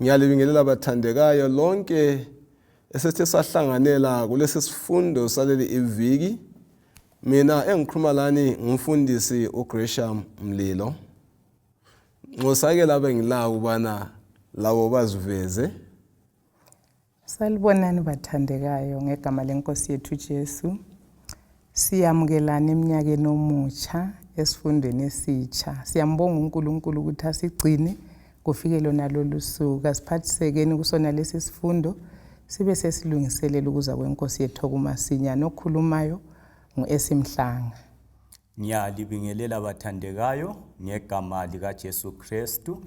Ngiyalibingelela bathandekayo lonke esesithe sahlanganela kulesi sifundo saleli iviki. Mina engikhuluma lani ngumfundisi uGresham Mlilo. Nxosake laba engilabo ubana labo baziveze. Salibonani bathandekayo ngegama lenkosi yethu Jesu. Siyamukelana eminyakeni omutsha esifundweni esitsha. Siyambonga uNkulunkulu ukuthi asigcine kufike lona lolu suku. Asiphathisekeni kusona lesi sifundo sibe sesilungiselela ukuza kwenkosi yethu okumasinyane. Okhulumayo ngu-Esimhlanga. Ngiyalibingelela bathandekayo ngegama likaJesu Kristu.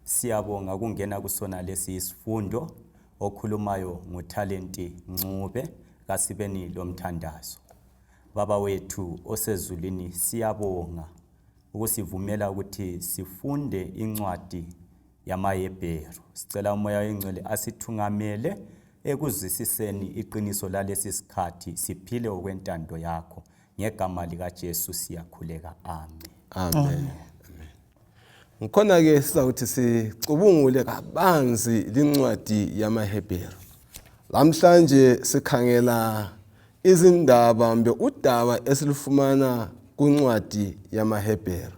Siyabonga ukungena kusona lesi isifundo. Okhulumayo nguThalenti Ncube. Kasibeni lomthandazo. Baba wethu osezulwini, siyabonga ukusivumela ukuthi sifunde incwadi yamaHebheru. Sicela uMoya oyiNgcwele asithungamele ekuzwisiseni iqiniso lalesi sikhathi, siphile okwentando yakho. Ngegama likaJesu siyakhuleka. Amen. Amen. Ngikhona ke sizakuthi sicubungule kabanzi lincwadi yamaHebheru. Lamhlanje sikhangela izindaba mbe udaba esilufumana kuncwadi yamaHebheru.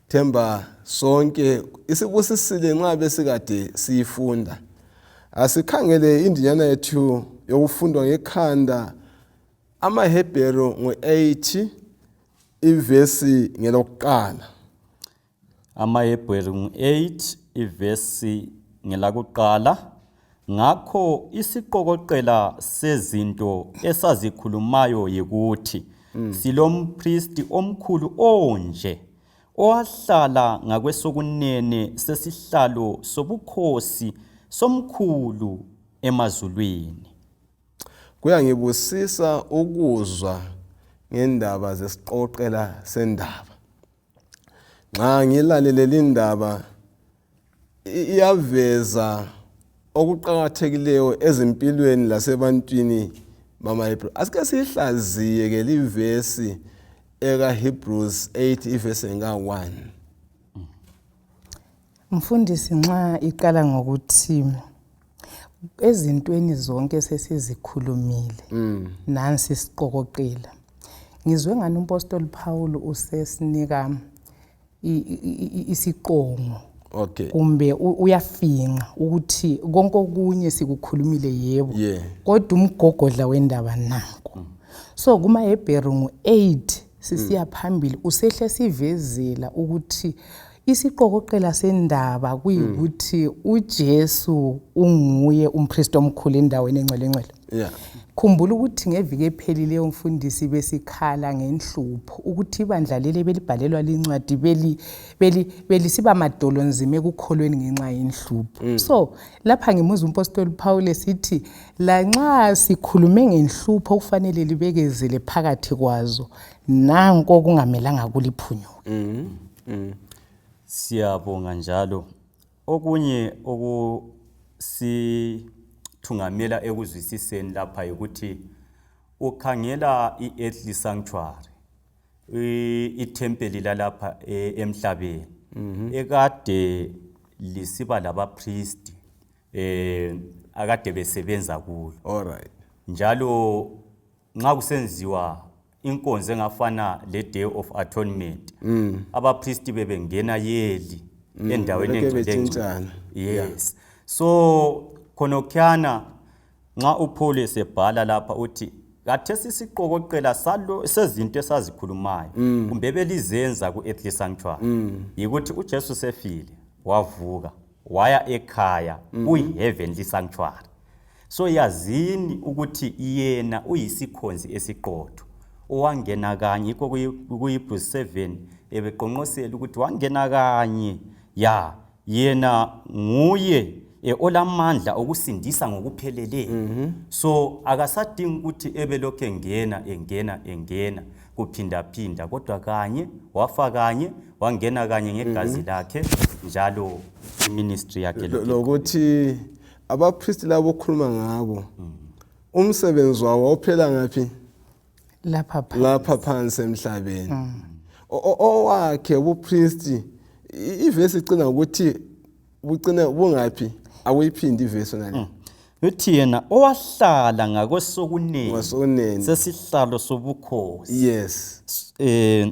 Themba sonke isibusisile nxa besikade siyifunda. Asikhangele indinyana yethu yokufundwa ngekhanda AmaHebheru ngu-8 ivesi ngelokuqala. AmaHebheru ngu-8 ivesi ngelakuqala. Ngakho isiqokoqela sezinto esazikhulumayo yikuthi silompristi omkhulu onje owahlala ngakwesokunene sesihlalo sobukhosi somkhulu emazulwini. Kuyangibusisa ukuzwa ngendaba zesiqoqela sendaba. Nxa ngilalele lindaba iyaveza okuqakathekileyo ezimpilweni lasebantwini bamaHebrew. Asike siyihlaziye ke livesi eka Hebrews 8 ivesi enga-1. Mfundisi nxa iqala ngokuthi ezintweni zonke sesizikhulumile nansi isiqokoqela ngizwe ngani umpostoli Paul usesinika isiqongo kumbe uyafinqa ukuthi konke okunye sikukhulumile yebo kodwa umgogodla wendaba nanko. So kumaHebheru ngu-8 sisiya phambili usehle sivezela ukuthi isiqokoqela sendaba kuyikuthi uJesu unguye umpristi omkhulu endaweni engcwele ngcwele. Khumbula ukuthi ngeviki ephelileyo umfundisi besikhala ngenhlupho ukuthi ibandla leli belibhalelwa lincwadi beli beli belisiba madolo nzima ekukholweni ngenxa yenhlupho. So lapha ngimuzwa umpostoli Paul esithi lanxa sikhulume ngenhlupho kufanele libekezele phakathi kwazo nanko kungamelanga kuliphunyuke. Siyabonga njalo. Okunye okusithungamela ekuzwisiseni lapha yikuthi ukhangela i-earthly sanctuary, ithempeli lalapha emhlabeni ekade lisiba labapristi akade besebenza kulo. Njalo nxa kusenziwa inkonzo engafana le Day of Atonement, abapristi bebengena yeli endaweni Lokhe engcwele ngcwele. Betshintshana. Yes. So khonokhuyana nxa uPaul esebhala lapha uthi kathesi isiqokoqela salo sezinto esazikhulumayo kumbe belizenza ku-earthly sanctuary yikuthi uJesu sefile wavuka waya ekhaya kuyi-heavenly sanctuary. So yazini ukuthi yena uyisikhonzi esiqotho owangena kanye, yikho kuyi-Hebrews 7 ebeqonqosela ukuthi wangena kanye ya yena nguye olamandla okusindisa ngokupheleleyo. So akasadingi ukuthi ebelokhu engena engena engena kuphindaphinda, kodwa kanye wafa kanye wangena kanye ngegazi lakhe njalo iministry yakhe lokhu Lokuthi abapristi labo okhuluma ngabo umsebenzi wawo wawuphela ngaphi? Lapha phansi. Lapha phansi emhlabeni. Owakhe ubupristi ivesi icina ngokuthi bucina bungaphi? Akuyiphindi ivesi nale. Uthi yena owahlala ngakwesokunene Ngasokunene. sesihlalo sobukhosi Yes.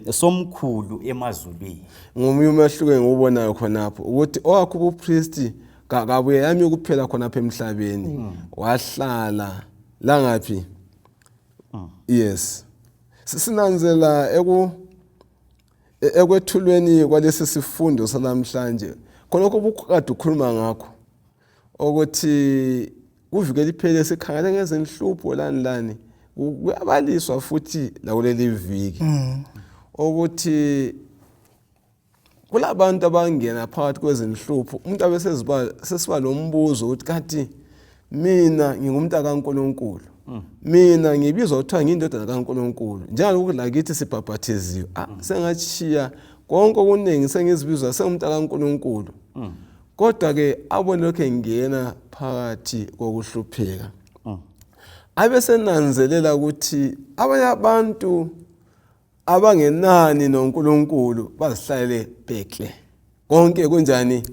Somkhulu emazulwini. Ngomunye umehluko engiwubonayo khonapho ukuthi owakho ubupristi kabuyami kuphela khonapha emhlabeni, wahlala langaphi. Yes, sinanzela ekwethulweni kwalesi sifundo salamhlanje khonokho ubukade ukhuluma ngakho ukuthi kuviki eliphele sikhangele ngezinhlupho lani lani, kuyabaliswa futhi lakuleli viki ukuthi kulabantu abangena phakathi kwezinhlupho, umuntu abe sesiba lombuzo ukuthi kanti mina ngingumuntu kaNkuluNkulu, mina ngibizwa kuthiwa ngiyindodana kaNkuluNkulu, njengalokhu lakithi sibhabhathiziwe, sengatshiya konke okuningi, sengizibizwa sengumuntu kaNkuluNkulu, kodwa-ke abone lokhu engena phakathi kokuhlupheka, abesenanzelela ukuthi abanye abantu abangenani noNkulunkulu bazihlalele bekle, konke kunjani,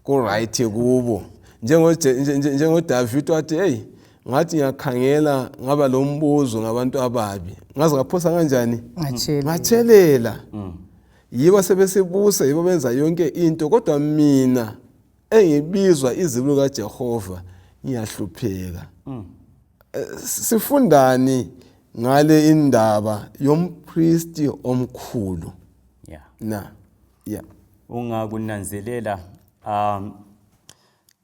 ku-right kubo, njengoDavid wathi, hey, ngathi ngiyakhangela ngaba lo mbuzo ngabantu ababi, ngaze ngaphosa kanjani, ngatshelela, yibo sebesibusa, yibo benza yonke into, kodwa mina engibizwa izibulo kaJehova ngiyahlupheka. Sifundani ngale indaba yompristi omkhulu? Na yeah. Ungakunanzelela,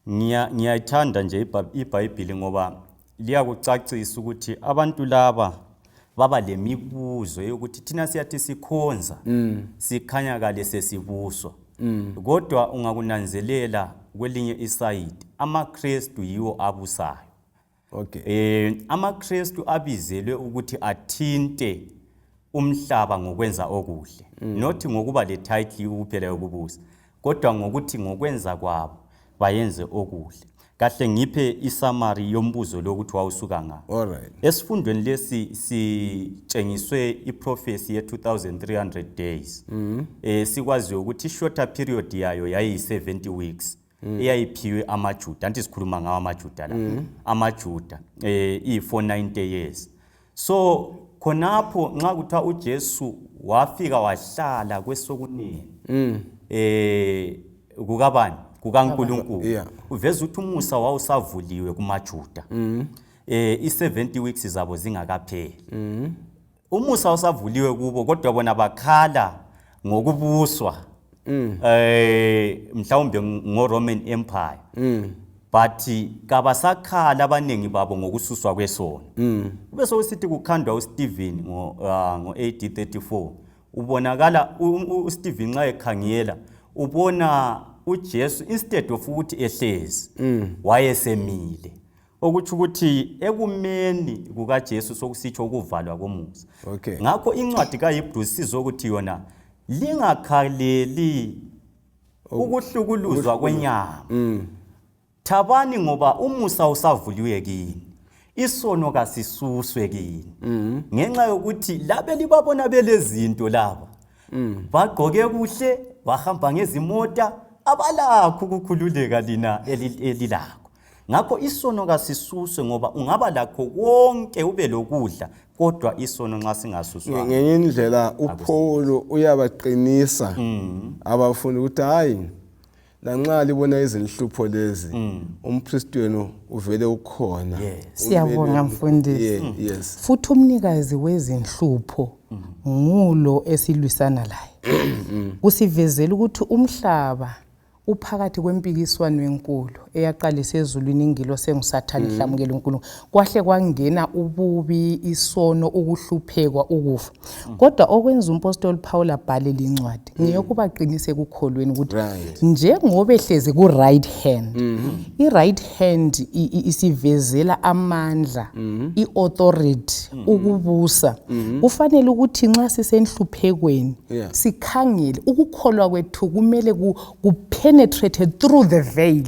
ngiyayithanda nje iBhayibheli ngoba liyakucacisa ukuthi abantu laba baba lemibuzo yokuthi thina siyathi sikhonza, sikhanya kale sesibuswa, kodwa ungakunanzelela kwelinye isayidi amaKristu yiwo abusayo. AmaKristu abizelwe ukuthi athinte umhlaba ngokwenza okuhle, not ngokuba le title kuphela yokubusa, kodwa ngokuthi ngokwenza kwabo bayenze okuhle. Kahle ngiphe isummary yombuzo lokuthi wawusuka nga. Esifundweni lesi sitshengiswe iprophecy ye-2300 days. Sikwaziyo ukuthi i-shorter period yayo yayi-70 weeks. Eyayiphiwe amaJuda, anti sikhuluma ngawo amaJuda la. AmaJuda iyi-490 years. So khonapho nxa kuthiwa uJesu wafika wahlala kwesokunene kukabani, kukaNkulunkulu, uveza ukuthi umusa wawusavuliwe kumaJuda i-70 weeks zabo zingakapheli. Umusa usavuliwe kubo, kodwa bona bakhala ngokubuswa mhlawumbe ngo-Roman Empire, but kabasakhala abaningi babo ngokususwa kwesono. Kube sokusithi kukhandwa uStephen ngo-AD 34, ubonakala uStephen nxa ekhangela ubona uJesu, instead of ukuthi ehlezi, wayesemile, okutsho ukuthi ekumeni kukaJesu sokusitsho ukuvalwa komusa. Ngakho incwadi kaHebrews sizokuthi yona lingakhaleli ukuhlukuluzwa kwenyama, thabani ngoba umusa usavuliwe kini, isono kasisuswe kini, ngenxa yokuthi labe libabona belezinto laba, bagqoke kuhle, bahamba ngezimota, abalakho ukukhululeka lina elilakho. Ngakho isono kasisuswe, ngoba ungaba lakho konke, ube lokudla, kodwa isono nxa singasuswanga. Ngenye indlela uPaul uyabaqinisa abafundi ukuthi hayi, lanxa libona izinhlupho lezi, umpristi wenu uvele ukhona. Siyabonga, mfundisi. Yes. Futhi umnikazi wezinhlupho ngulo esilwisana laye. Kusivezela ukuthi umhlaba uphakathi kwempikiswano enkulu eyaqalisa ezulwini, ingilosi enguSathane ihlamukela uNkulunkulu, kwahle kwangena ububi, isono, ukuhluphekwa, ukufa. Kodwa okwenza umpostoli Paul abhale lincwadi ngeyokubaqinisa ekukholweni ukuthi njengoba ehlezi ku-right hand, i-right hand isivezela amandla, i-authority, ukubusa. Kufanele ukuthi nxa sisenhluphekweni sikhangele ukukholwa kwethu kumele kupenetrate through the veil.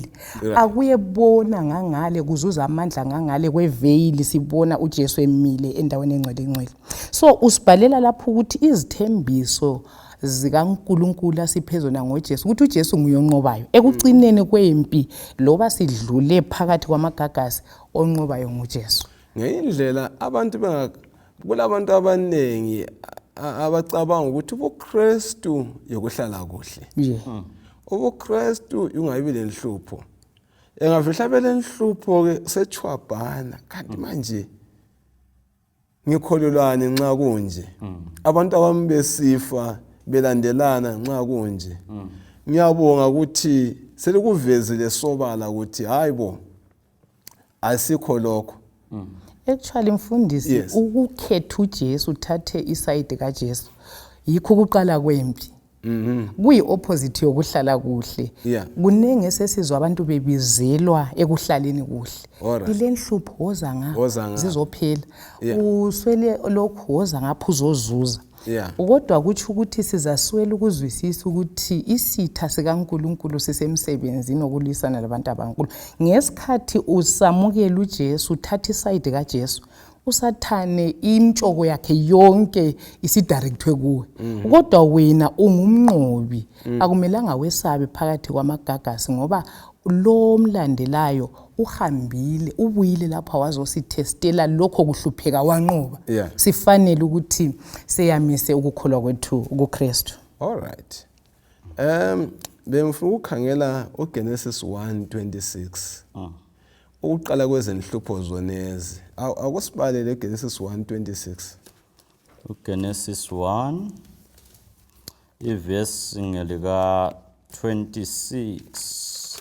Akuyebona ngangale, kuzuza amandla ngangale kweveil, sibona uJesu emile endaweni engcwele engcwele. So usibhalela lapho ukuthi izithembiso zikaNkulunkulu asiphe zona ngoJesu, ukuthi uJesu nguye onqobayo ekucineni kwempi, loba sidlule phakathi kwamagagasi, onqobayo nguJesu. Ngenye indlela abantu kulabantu abaningi abacabanga ukuthi ubuKristu yokuhlala kuhle. UbuKristu ungabi lenhlupho. Engavehla belenhlupho ke sechwabhana kanti manje ngikholelwani nxa kunje. Abantu abami besifa belandelana nxa kunje. Ngiyabonga ukuthi selikuvezile sobala ukuthi hayibo asikho lokho. Actually mfundisi, Yes. ukukhetha uJesu, uthathe isayidi kaJesu, yikho ukuqala kwempi. Kuyi-opposite yokuhlala kuhle. Kuningi esesizwa abantu bebizelwa ekuhlaleni kuhle. Ilenhlupho, woza ngapha, Woza ngapha. zizophela. Uswele lokhu, woza ngapha uzozuza. Kodwa kutsho ukuthi sizaswela ukuzwisisa ukuthi isitha sikaNkulunkulu sisemsebenzini wokulwisana labantu abankulu. Ngesikhathi usamukela uJesu, uthatha isayidi kaJesu, uSathane imtshoko yakhe yonke isidirectwe kuwe. Kodwa wena ungumnqobi. Akumelanga wesabe phakathi kwamagagasi, ngoba lo omlandelayo uhambile, ubuyile lapha wazosithestela lokho kuhlupheka, wanqoba. Sifanele ukuthi seyamise ukukholwa kwethu kuKristu. All right. Bengifuna ukukhangela uGenesis 1:26. Ukuqala kwezinhlupho zonezi. Akusibalele uGenesis 1:26. uGenesis 1 ivesi ngelika 26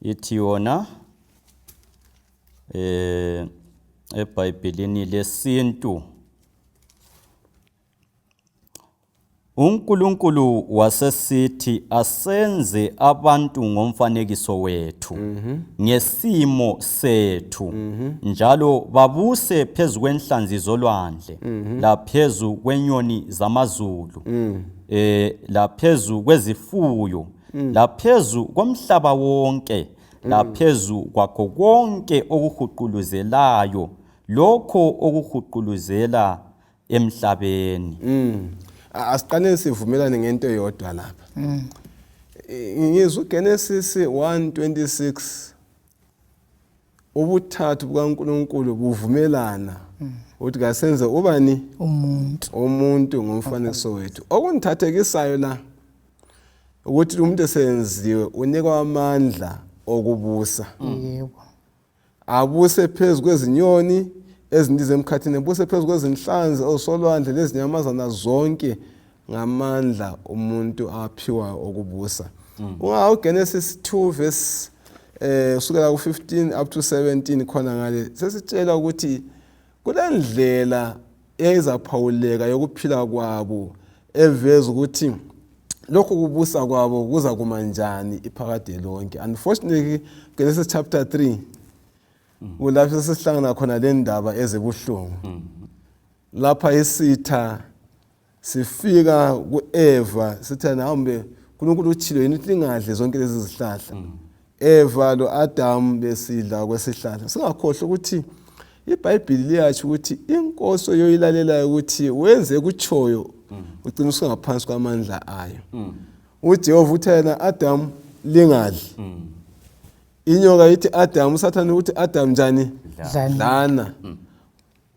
ithi yona eBhayibhelini lesintu, uNkulunkulu wasesithi, asenze abantu ngomfanekiso wethu, ngesimo sethu, njalo babuse phezu kwenhlanzi zolwandle, laphezu kwenyoni zamazulu, laphezu kwezifuyo, laphezu komhlaba wonke, laphezu kwakho konke okuhuquluzelayo, lokho okuhuquluzela emhlabeni. Asiqale sivumelane ngento eyodwa lapha. Ngizwa uGenesis 1:26, ubuthathu bukaNkulunkulu buvumelana ukuthi kasenze ubani? Umuntu. Umuntu ngomfanekiso wethu. Okungithathekisayo la ukuthi umuntu esenziwe unikwa amandla okubusa. Abuse phezu kwezinyoni ezindiza emkhathini, abuse phezu kwezinhlanzi osolwandle lezinyamazana zonke, ngamandla umuntu aphiwa okubusa. Unga uGenesis 2 verse usukela ku-15 up to 17 khona ngale sesitshela ukuthi kulendlela ezaphawuleka yokuphila kwabo eveza ukuthi lokhu kubusa kwabo kuza kuma njani iphakade lonke. Unfortunately, Genesis chapter 3 kulapho sesihlangana khona le ndaba ezibuhlungu. Lapha isitha sifika kuEva sithi, hambe uNkulunkulu utshilo yini ukuthi lingadli zonke lezi zihlahla? Eva lo Adam besidla kwesihlahla. Singakhohlwa ukuthi iBhayibhili liyatsho ukuthi inkosi oyoyilalelayo ukuthi wenze kutshoyo ugcina usungaphansi kwamandla ayo. UJehova uthe yena, Adam lingadli. Inyoka ithi Adam, uSathane uthi Adam njani? Dlani. Dlana.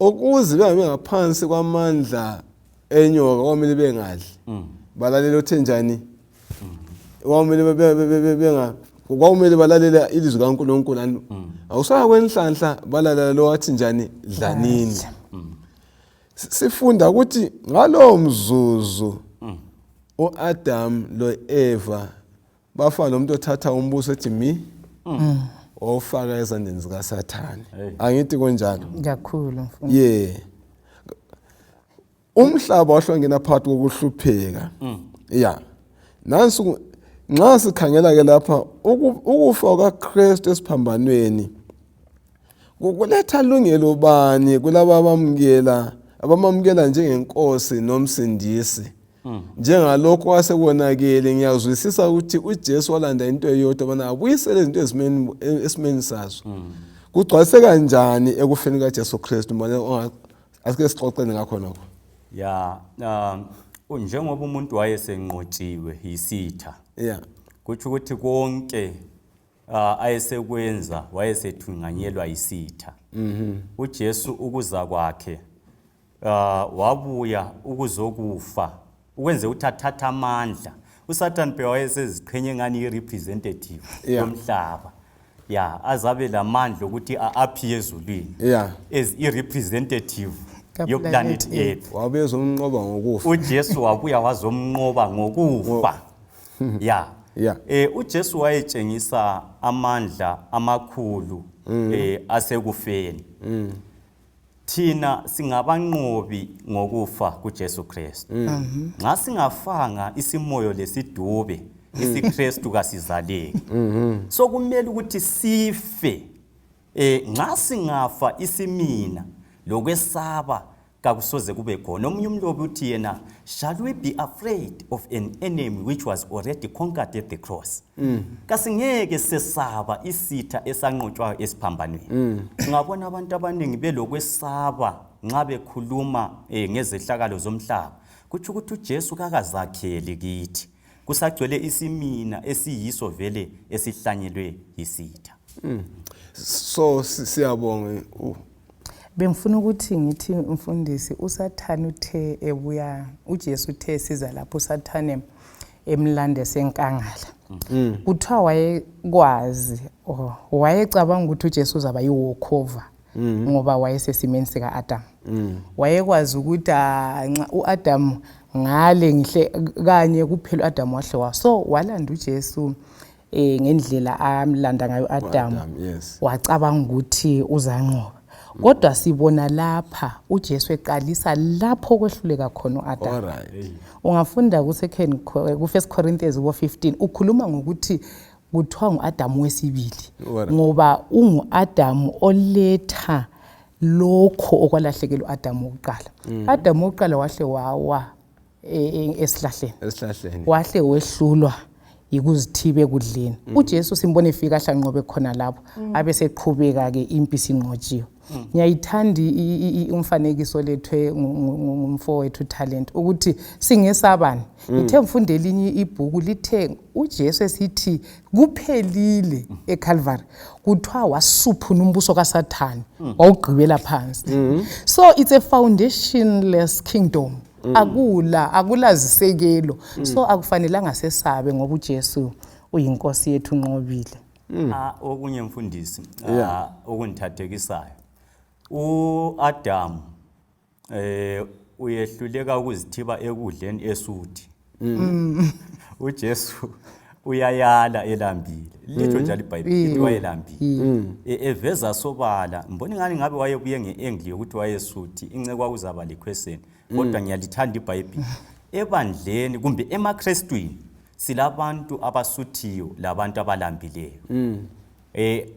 Ukuze bengabe ngaphansi kwamandla enyoka kwamele bengadli. Balalela uthe njani? Kwamele benga kwakumele balalele ilizwi kaNkulunkulu. Awusaka kwenhlanhla balalela lo wathi njani? Dlanini. Sifunda ukuthi ngalowo mzuzu uAdam loEva bafana nomuntu othatha umbuso ethi mi ofaka ezandleni zikaSathane. Angithi kunjalo? Kakhulu mfundisi. Umhlaba wahlongena phakathi kokuhlupheka. Nansi nxa sikhangela ke lapha ukufa kaKristu esiphambanweni kuletha lungelo bani kulaba abamamukela njengenkosi nomsindisi? Njengalokho kwasekonakele, ngiyazwisisa ukuthi uJesu walanda into eyodwa bana abuyisele izinto esimeni sazo. Kugcwalise kanjani ekufeni kaJesu Kristu? Mbona asike sixoxeni ngakho lokho. Njengoba umuntu wayesenqotshiwe yisitha, yeah, kutsho ukuthi konke ayesekwenza wayesethunganyelwa yisitha. UJesu ukuza kwakhe wabuya ukuzokufa ukwenze ukuthi athathe amandla. USathane phela wayeseziqhenye ngani i-representative yomhlaba, ya, azabe lamandla ukuthi a-aphiye ezulwini as i-representative yoplanet Earth. Wabuye ezomnqoba ngokufa. UJesu wabuya wazomnqoba ngokufa, ya. UJesu wayetshengisa amandla amakhulu asekufeni. Thina singabanqobi ngokufa kuJesu Kristu. Nxa singafanga isimoyo lesidube, isiKristu kasizaleki. So kumele ukuthi sife. Nxa singafa isimina lokwesaba kakusoze kube khona. Omunye umlobi uthi yena, "Shall we be afraid of an enemy which was already conquered at the cross?" Kasingeke sesaba isitha esanqotshwayo esiphambanweni. Ungabona abantu abaningi belokwesaba nxa bekhuluma ngezehlakalo zomhlaba, kutsho ukuthi uJesu kakazakheli kithi, kusagcwele isimina esiyiso vele esihlanyelwe yisitha. So siyabonga. Bengifuna ukuthi ngithi, mfundisi, uSathane uthe ebuya, uJesu uthe siza lapho uSathane emlande senkangala. Kuthiwa wayekwazi or wayecabanga ukuthi uJesu uzaba yi-walkover ngoba wayesesimeni sika-Adam. Wayekwazi ukuthi nxa u-Adam ngale ngihle kanye kuphela u-Adam wahle wa. So walanda uJesu ngendlela amlanda ngayo u-Adam. Adam, yes. Wacabanga ukuthi uzanqoba. Kodwa sibona lapha uJesu eqalisa lapho kwehluleka khona u-Adam. Ungafunda ku-First Corinthians kubo 15, ukhuluma ngokuthi kuthiwa ngu-Adamu wesibili ngoba ungu-Adamu oletha lokho okwalahlekela u-Adamu wokuqala. Adamu wokuqala wahle wawa esihlahleni. Esihlahleni. Wahle wehlulwa yikuzithiba ekudleni. UJesu simbone efika ahlanqobe khona lapho, abe seqhubeka ke impi sinqotshiwe. Ngiyayithanda umfanekiso lethwe ngumfowethu Talent ukuthi singesabani. Ngithe mfunde elinye ibhuku lithe uJesu esithi kuphelile eCalvary, kuthiwa wasuphuna umbuso kaSathane wawugqibela phansi. So it's a foundationless kingdom. Akula zisekelo. So akufanelanga sesabe ngoba uJesu uyinkosi yethu, unqobile. Okunye mfundisi, okungithathekisayo, uAdam uyehluleka ukuzithiba ekudleni esuthi. uJesu uyayala elambile, litsho njalo iBhayibheli lithi wayelambile. Eveza sobala, ngibona ingani ngabe wayebuye nge-angle yokuthi wayesuthi ince kwakuzaba liquestion, kodwa ngiyalithanda iBhayibheli. Ebandleni kumbe emaKrestwini silabantu abasuthiyo labantu abalambileyo.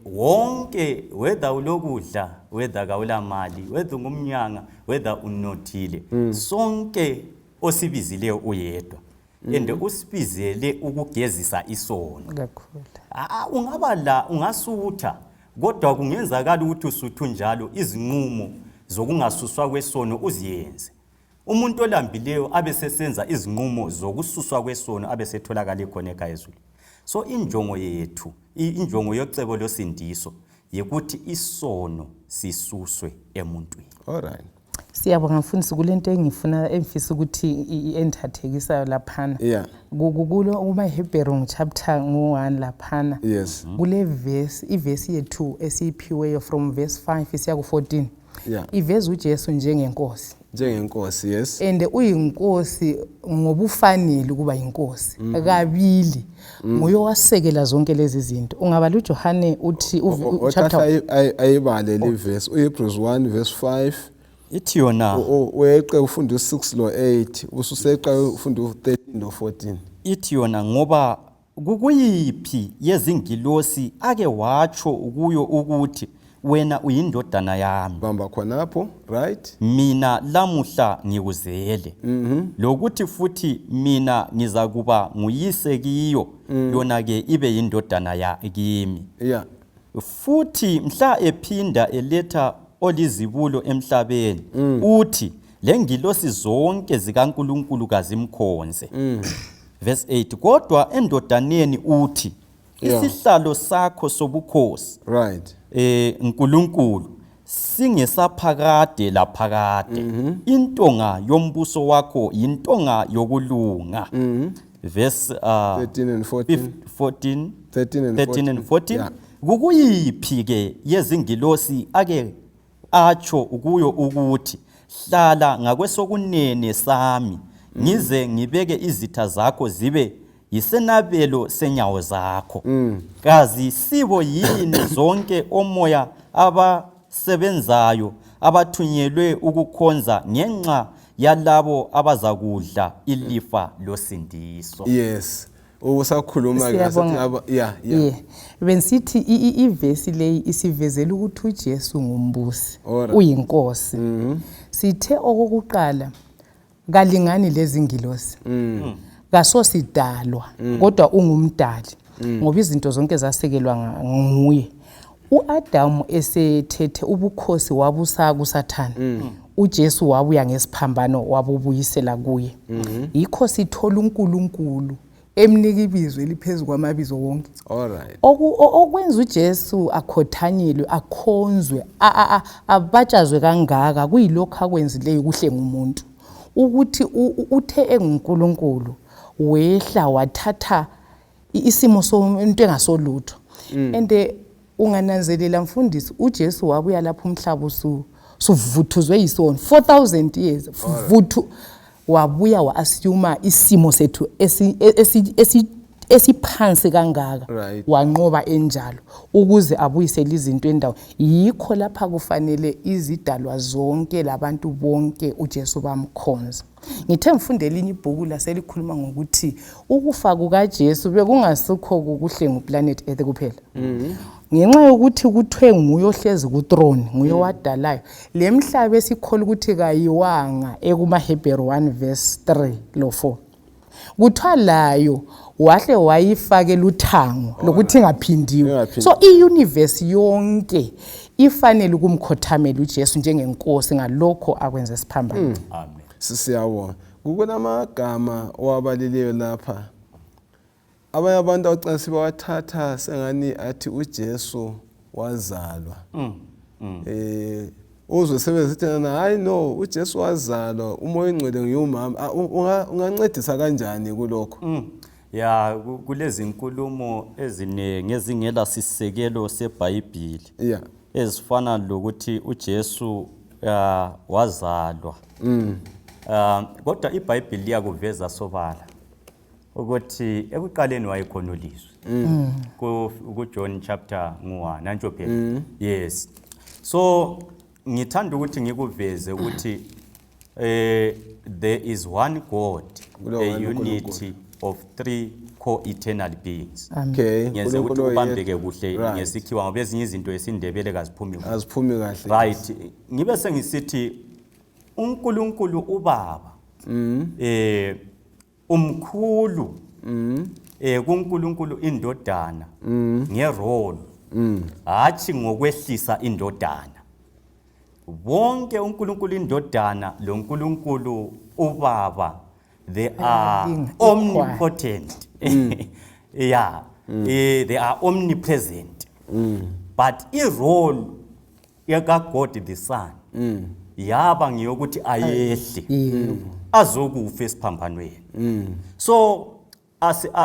Wonke, whether ulokudla, whether kawula mali, whether ungumnyanga, whether unothile, sonke osibizileyo uyedwa and usibizele ukugezisa isono. Kakhulu. Ungaba la ungasutha, kodwa kungenzakala ukuthi usuthu njalo izinqumo zokungasuswa kwesono uziyenze. Umuntu olambileyo abe sesenza izinqumo zokususwa kwesono, abe setholakala khona ekhaya ezulwini. So injongo yethu, injongo yocebo losindiso yikuthi isono sisuswe emuntwini. All right. Siyabonga mfundisi, kulento engifuna engifisa ukuthi engithathekisayo laphana. Kulo kumaHebheru chapter ngu-1 laphana. Kule verse, ivesi yethu esiyiphiweyo from verse 5 isiya ku-14. Iveza uJesu njengenkosi. Njengenkosi, yes. And uyinkosi ngobufanele ukuba yinkosi. Kabili. Nguye owasekela zonke lezi zinto. Ungabala uJohane uthi chapter Othatha ayibale le verse, uHebrews 1 verse 5. Ithi yona Weqe ufunda u6 lo 8, ususeqa ufunda u13 lo 14. Ithi yona, ngoba kukuyiphi yezingilosi ake watsho kuyo ukuthi, "Wena uyindodana yami"? Bamba khonapho, right? "Mina lamuhla ngikuzele"? Lokuthi futhi, "Mina ngizakuba nguyise kiyo, yona ke ibe yindodana ya kimi"? Futhi mhla ephinda eletha olizibulo emhlabeni, uthi, Lengilosi zonke zikaNkulunkulu kazimkhonze. Verse 8, kodwa endodaneni uthi, isihlalo sakho sobukhosi, Nkulunkulu, singesaphakade laphakade. Intonga yombuso wakho yintonga yokulunga. Verse 13 and 14. 14. 13 and 13 and 14. Yeah. Kukuyiphi ke yezingilosi ake atsho kuyo ukuthi, hlala ngakwesokunene sami ngize ngibeke izitha zakho zibe yisenabelo senyawo zakho? Kazi sibo yini zonke omoya abasebenzayo abathunyelwe ukukhonza ngenxa yalabo abazakudla ilifa losindiso? Yes, usakhuluma ke. Siyabonga. Yeah. Yeah. Bensithi ivesi leyi isivezela ukuthi uJesu ngumbusi, uyinkosi. Sithe okokuqala kalingani lezingilosi. Kasosidalwa, kodwa ungumdali. Ngoba izinto zonke zasekelwa nguye. uAdamu esethethe ubukhosi wabusa kuSathane. uJesu wabuya ngesiphambano wabubuyisela kuye. Yikho sithola uNkulunkulu emnika ibizo eliphezulu kwamabizo wonke. Okwenza uJesu akhothanyelwe, akhonzwe, abatshazwe kangaka kuyilokho akwenzileyo kuhle ngumuntu. Ukuthi uthe enguNkulunkulu wehla wathatha isimo somuntu engasolutho. And ungananzelela mfundisi, uJesu wabuya lapho umhlaba usuvuthuzwe yisono 4000 years, vuthu wabuya wa-assume isimo sethu esiphansi kangaka. Wanqoba enjalo ukuze abuyisele izinto endawo. Yikho lapha kufanele izidalwa zonke labantu bonke uJesu bamkhonza. Ngithe ngifunde elinye ibhuku laselikhuluma ngokuthi ukufa kukaJesu bekungasikho kukuhlenga uplanet Earth kuphela. Ngenxa yokuthi kuthwe nguye ohlezi ku-throne, nguye owadalayo. Le mhlaba esikhola ukuthi kayiwanga ekumaHebheru 1 verse 3 lo 4. Kuthiwa layo wahle wayifakela uthango lokuthi ingaphindiwe. Ingaphindiwe. So i-universe yonke ifanele ukumkhothamela uJesu njengenkosi ngalokho akwenze siphambano. Amen. Siyabonga. Kukunamagama owabalileyo lapha. Abanye abantu abacina sebawathatha sengani athi uJesu wazalwa. Uzwe sebesithi na hayi no, uJesu wazalwa, uMoya oNgcwele nguyumama. Ungancedisa kanjani kulokho? Ya, kulezi nkulumo eziningi ezingela sisekelo seBhayibhili. Ezifana lokuthi uJesu wazalwa. Kodwa iBhayibhili liyakuveza sobala ukuthi ekuqaleni wayekhona uLizwi. Ku John chapter 1, nantsho phela. Yes. So ngithanda ukuthi ngikuveze ukuthi there is one God, Kulo a one unity uNkulunkulu. of three co-eternal beings. Amen. Ngenze ukuthi uNkulunkulu ubambeke oyedwa. kuhle ngesikhiwa ngoba ezinye izinto esiNdebele kaziphumi kuhle. Aziphumi kahle. Ngibe sengisithi uNkulunkulu uBaba umkhulu kuNkulunkulu indodana ngerole. Hatshi ngokwehlisa indodana. Bonke uNkulunkulu indodana loNkulunkulu uBaba, they are Being equal. omnipotent. Yeah. They are omnipresent. But i-role yaka God the Son yaba ngiyokuthi ayehle. Azokufa esiphambanweni. So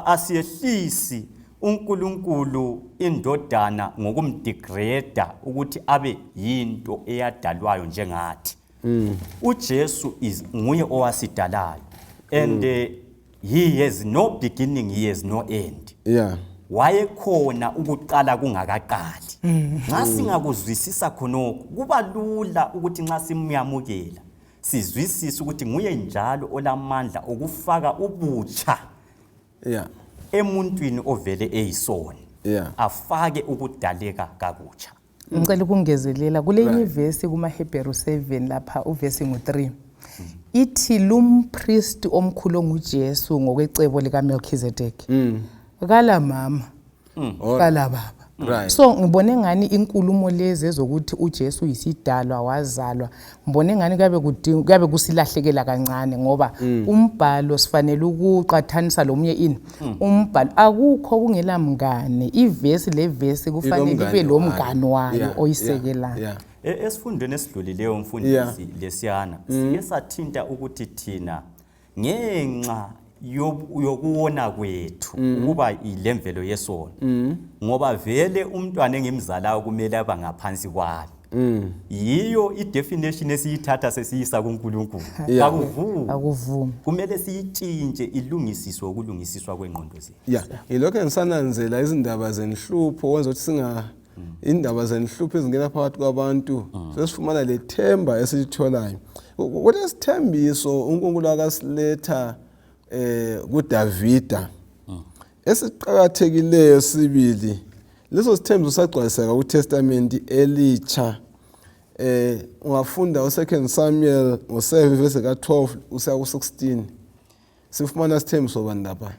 asiyehlisi uNkulunkulu indodana ngokumdegrade ukuthi abe yinto eyadalwayo njengathi. uJesu is nguye owasidalayo and he has no beginning, he has no end. Wayekhona ukuqala kungakaqali. Nxa singakuzwisisa khonokho kuba lula ukuthi nxa simyamukela sizwisise ukuthi nguye njalo olamandla okufaka ubutsha emuntwini ovele eyisoni. Afake ukudaleka kakutsha. Ngicela ukungezelela kule ivesi kumaHebheru 7 lapha uvesi ngu3. Ithi lumpriest omkhulu onguJesu ngokwecebo likaMelchizedek. Kala mama. Kala baba. Right. So ngibone ngani inkulumo lezi ezokuthi uJesu uyisidalwa wazalwa, ngibone ngani kuyabe kuyabe kusilahlekela kancane ngoba umbhalo sifanele ukuqathanisa lomunye ini umbhalo akukho kungela mngane, ivesi levesi kufanele ibe lo mngane wayo oyisekelayo. Esifundweni esidlulileyo mfundisi lesiyana sike sathinta ukuthi thina ngenxa yokuwona kwethu ukuba ilemvelo yesono, ngoba vele umntwana engimzalayo kumele aba ngaphansi kwami. Yiyo i-definition esiyithatha sesiyisa kuNkulunkulu. Akuvumi. Akuvumi. Kumele siyitshintshe ilungisiswe ukulungisiswa kwengqondo zethu. Yeah, yilokho engisananzela izindaba zenhlupho wenza ukuthi singa indaba zenhlupho ezingena phakathi kwabantu, sesifumana lethemba esilitholayo. Kulesithembiso uNkulunkulu akasiletha kuDavida esiqakathekileyo sibili. Leso sithembiso sagcwaliseka kuTestament elitsha. Ungafunda u2 Samuel ngo7 verse ka12 usiya ku16, sifumana sithembiso bani lapha?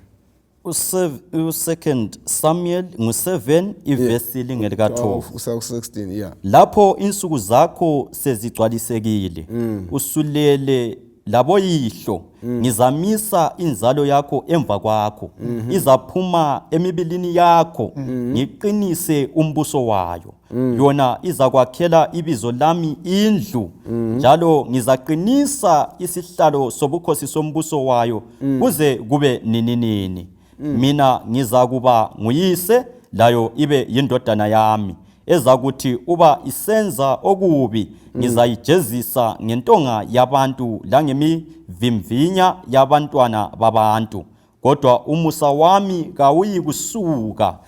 U-2 Samuel ngu-7 ivesi lingelika-12 usiya ku-16, yeah. Lapho insuku zakho sezigcwalisekile, usulele laboyihlo, ngizamisa inzalo yakho emva kwakho, izaphuma emibilini yakho, ngiqinise umbuso wayo. Yona izakwakhela ibizo lami indlu, njalo ngizaqinisa isihlalo sobukhosi sombuso wayo kuze kube nininini. Mina ngizakuba nguyise, layo ibe yindodana yami. Ezakuthi uba isenza okubi, ngizayijezisa ngentonga yabantu langemivimvinya yabantwana babantu. Kodwa umusa wami kawuyikusuka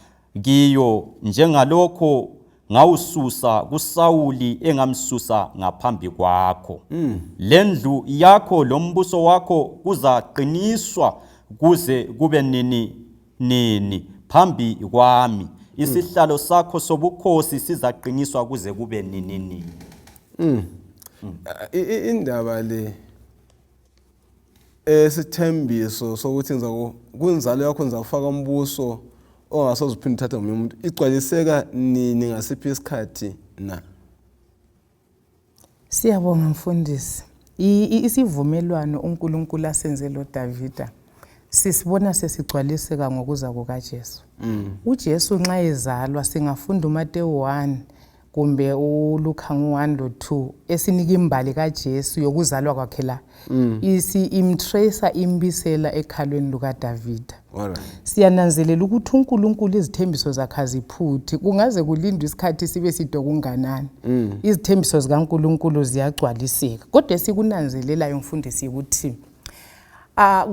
kiyo, njengalokho ngawususa kuSawuli engamsusa ngaphambi kwakho. Lendlu yakho lombuso wakho kuzaqiniswa kuze kube nini nini phambi kwami. Isihlalo sakho sobukhosi sizaqiniswa kuze kube nini nini. Indaba le esithembiso sokuthi kunzalo yakho ngizakufaka umbuso ongasoze uphinde uthathe ngomunye umuntu, igcwaliseka nini, ngasiphi isikhathi na? Siyabonga mfundisi. Isivumelwano uNkulunkulu asenze loDavida sisibona sesigcwaliseka ngokuza kukaJesu. UJesu nxa ezalwa, singafunda uMateyu 1 kumbe uLuka ngu-1 lo-2 esinika imbali kaJesu yokuzalwa kwakhe la, isi imtracer imbisela ekhalweni lukaDavida. Siyananzelela ukuthi uNkulunkulu izithembiso zakhe aziphuthi, kungaze kulindwe isikhathi sibe side okunganani, izithembiso zikaNkulunkulu ziyagcwaliseka. Kodwa esikunanzelelayo mfundisi ukuthi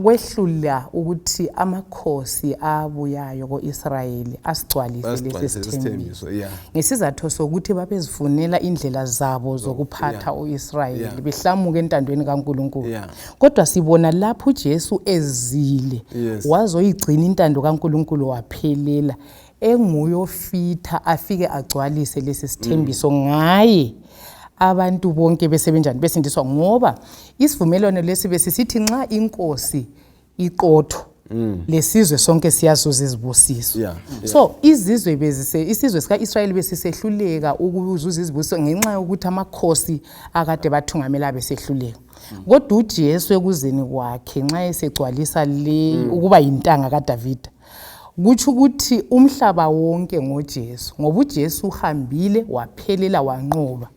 kwehlula ukuthi amakhosi abuyayo ko-Israyeli asigcwalise lesi Basigcwalise sithembiso isithembiso, ngesizathu sokuthi babezifunela indlela zabo zokuphatha u-Israyeli, behlamuka entandweni kaNkulunkulu. Kodwa sibona lapho uJesu ezile, wazoyigcina intando kaNkulunkulu waphelela, enguyofitha afike agcwalise lesi sithembiso. Ngaye abantu bonke besebenjani besindiswa, ngoba isivumelwano lesi besisithi nxa inkosi iqotho, lesizwe sonke siyazuza izibusiso. So izizwe bezise isizwe sika-Israyeli besisehluleka ukuzuza izibusiso ngenxa yokuthi amakhosi akade bathungamela besehluleka. Kodwa uJesu ekuzeni kwakhe, nxa esegcwalisa le ukuba yintanga kaDavida, kutsho ukuthi umhlaba wonke ngoJesu, ngoba uJesu uhambile waphelela wanqoba.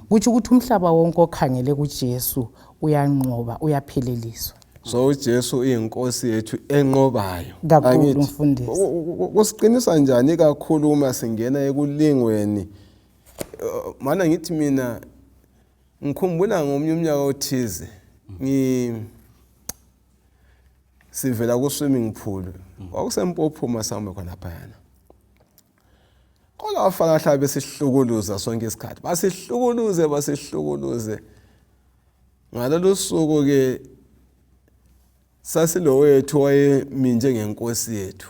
Kutsho ukuthi umhlaba wonke okhangele kuJesu uyanqoba, uyapheleliswa. So uJesu uyinkosi yethu enqobayo. Kakhulu, Angithi? mfundisi. Kusiqinisa njani kakhulu uma singena ekulingweni? Mana ngithi mina ngikhumbula ngomunye umnyaka othize sivela ku swimming pool, kwakusempophuma sihamba khona phayana. Kodwa abafana bahlala besihlukuluza sonke isikhathi, basihlukuluze basihlukuluze. Ngalolu suku ke sasilowethu wayemi njengenkosi yethu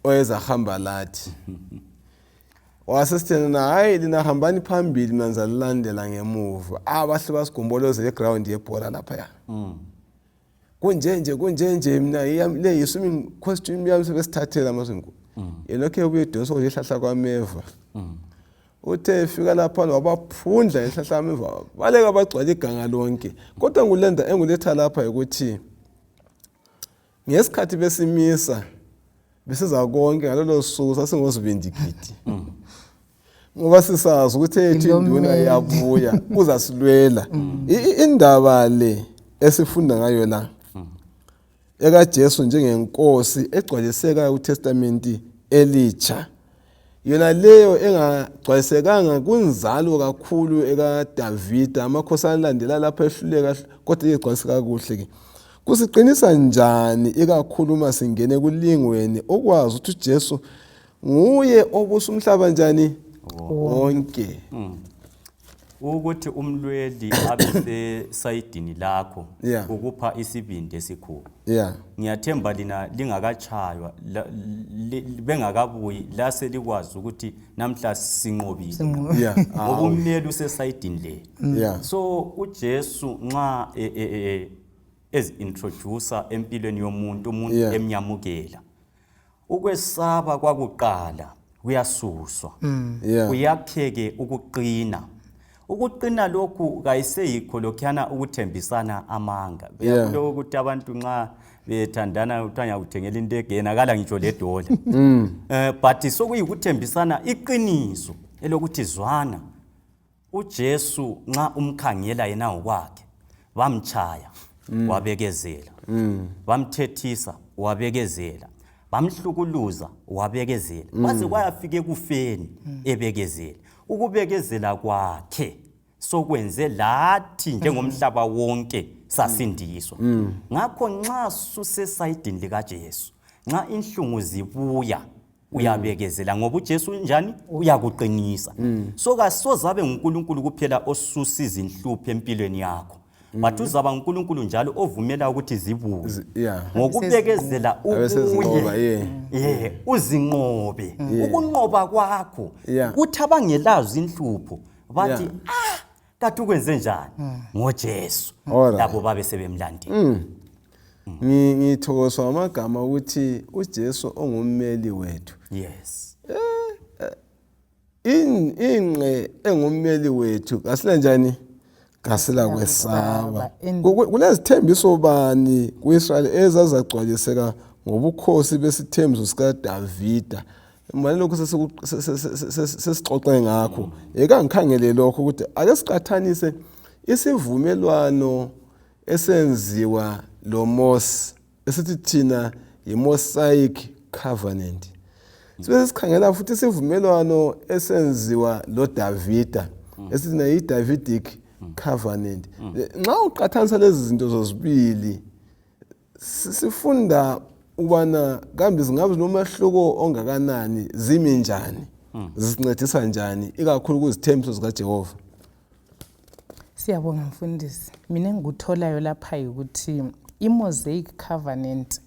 owayezahamba lathi, wasesithena, "Hayi lina hambani phambili, mina ngizalilandela ngemuva." Abahle basigombolozele eground yebhola laphaya, kunje nje kunje nje, mina le yi-swimming costume yami sebesithathela ama-swimming. Yena lokhu ebuye edonsa ihlahla kwameva. Uthe efika laphana wabaphundla ihlahla kwameva, baleka bagcwala iganga lonke. Kodwa ngulenda enguletha lapha ukuthi ngesikhathi besimisa besiza konke ngalolo suku sasingozibindigidi. Ngoba sisazi ukuthi ethu induna iyabuya uzasilwela. Indaba le esifunda ngayo la ekaJesu njengenkosi egcwaliseka kuTestament elitsha, yona leyo engagcwalisekanga kunzalo kakhulu ekaDavida, amakhosi alandela lapha ehluleka, kodwa igcwaliseka kuhle ke. Kusiqinisa njani ikakhulu uma singene kulingweni ukwazi ukuthi uJesu nguye obusa umhlaba njani wonke? Ukuthi umlweli abe sesayidini lakho ukupha isibindi esikhulu. Ngiyathemba lina lingakatshaywa, bengakabuyi la selikwazi ukuthi namhla sinqobile. Ngoba ummeli usesayidini lethu. So uJesu nxa ezi-introducer empilweni yomuntu, umuntu emnyamukela, ukwesaba kwakuqala kuyasuswa. Kuyakheke ukuqina. Ukuqina lokhu kayiseyikho lokhuyana ukuthembisana amanga. Uyakhumbula ukuthi abantu nxa bethandana kuthiwa ngiyakuthengela into egena kala ngitsho ledola. But sokuyikuthembisana iqiniso elokuthi zwana uJesu nxa umkhangela yena ngokwakhe, bamchaya wabekezela, bamthethisa wabekezela, bamhlukuluza wabekezela, kwaze kwayafika ekufeni ebekezela. Ukubekezela kwakhe sokwenze lathi njengomhlaba wonke sasindiswa. Ngakho nxa susesayidini likaJesu, nxa inhlungu zibuya uyabekezela, ngoba uJesu njani uyakuqinisa. So kasozabe nguNkulunkulu kuphela osusa izinhlupho empilweni yakho, but uzaba nguNkulunkulu njalo ovumela ukuthi zibuye ngokubekezela ubuye uzinqobe. Ukunqoba kwakho kuthi abangelazo inhlupho bathi ah kathi ukwenze njani ngoJesu, labo babe sebemlandela. Ngithokozwa ngamagama ukuthi uJesu ongummeli wethu. Yes. Inqe engummeli wethu kasila njani? Kasila kwesaba. Kulezithembiso bani kuIsrayeli ezazagcwaliseka ngobukhosi besithembiso sikaDavida? Manje lokhu sesixoxe ngakho. Eka ngikhangele lokho ukuthi ake siqathanise isivumelwano esenziwa loMose esithi thina yiMosaic Covenant. Sibe sikhangela futhi isivumelwano esenziwa loDavida esithi na yiDavidic Covenant. Nxa uqathanisa lezi zinto zozibili, sifunda ukubana kambe zingabe zinomahluko ongakanani, zimi njani, zisincedisa njani ikakhulu kuzithembiso zikaJehova. Siyabonga mfundisi. Mina engikutholayo lapha ukuthi iMosaic Covenant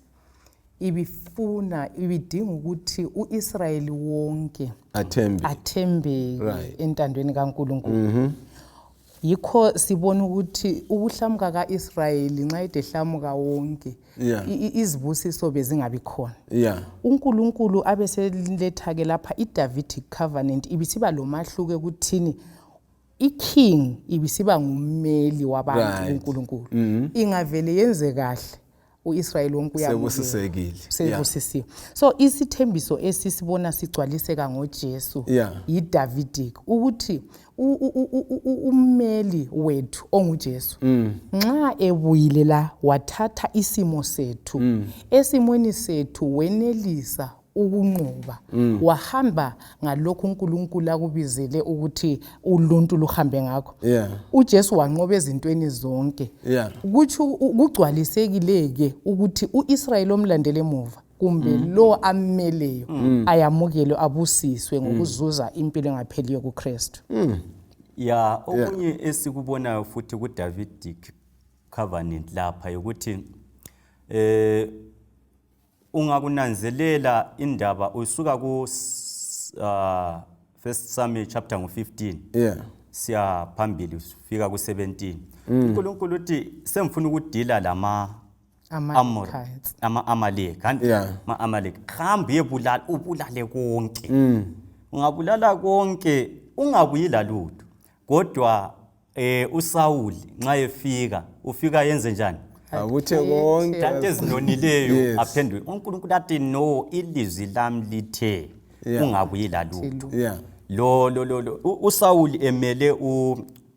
ibifuna, ibidinga ukuthi uIsrayeli wonke athembeke entandweni kaNkulunkulu. Yikho sibona ukuthi ukuhlamuka kaIsrayeli nxa ede hlamuka wonke, izibusiso bezingabi khona. uNkulunkulu abeseletha ke lapha iDavidic Covenant ibisiba lomahluko ekuthini iking ibisiba ngummeli wabantu kuNkulunkulu. Ingavele yenze kahle uIsrayeli wonke uyabusisekile, sebusisiwe. So isithembiso esisibona sigcwaliseka ngoJesu yiDavidic, ukuthi ummeli wethu onguJesu nxa ebuyile la wathatha isimo sethu, esimweni sethu wenelisa ukunqoba, wahamba ngalokhu uNkulunkulu akubizele ukuthi uluntu luhambe ngakho. uJesu wanqoba ezintweni zonke. Kutsho kugcwalisekile ke ukuthi uIsrayeli omlandele emuva kumbe lo ammeleyo ayamukelwe, abusiswe ngokuzuza impilo engapheliyo kuKristu. Ya, okunye esikubonayo futhi kuDavidic Covenant lapha ukuthi ungakunanzelela indaba usuka ku First Samuel chapter 15 siya phambili ufika ku 17. uNkulunkulu uthi sengifuna ukudila lama Amalekites. Ama-Amaleki kanti Yeah. ama-Amaleki hamba uyebulala ubulale konke ungabulala konke ungabuyi lalutho kodwa uSawuli nxa efika ufika yenze njani Abuthe konke Tante ezinonileyo Yes. aphendule uNkulunkulu athi no ilizwi lami lithe Yeah. ungabuyi lalutho Yeah. lo lo lo lo uSawuli emele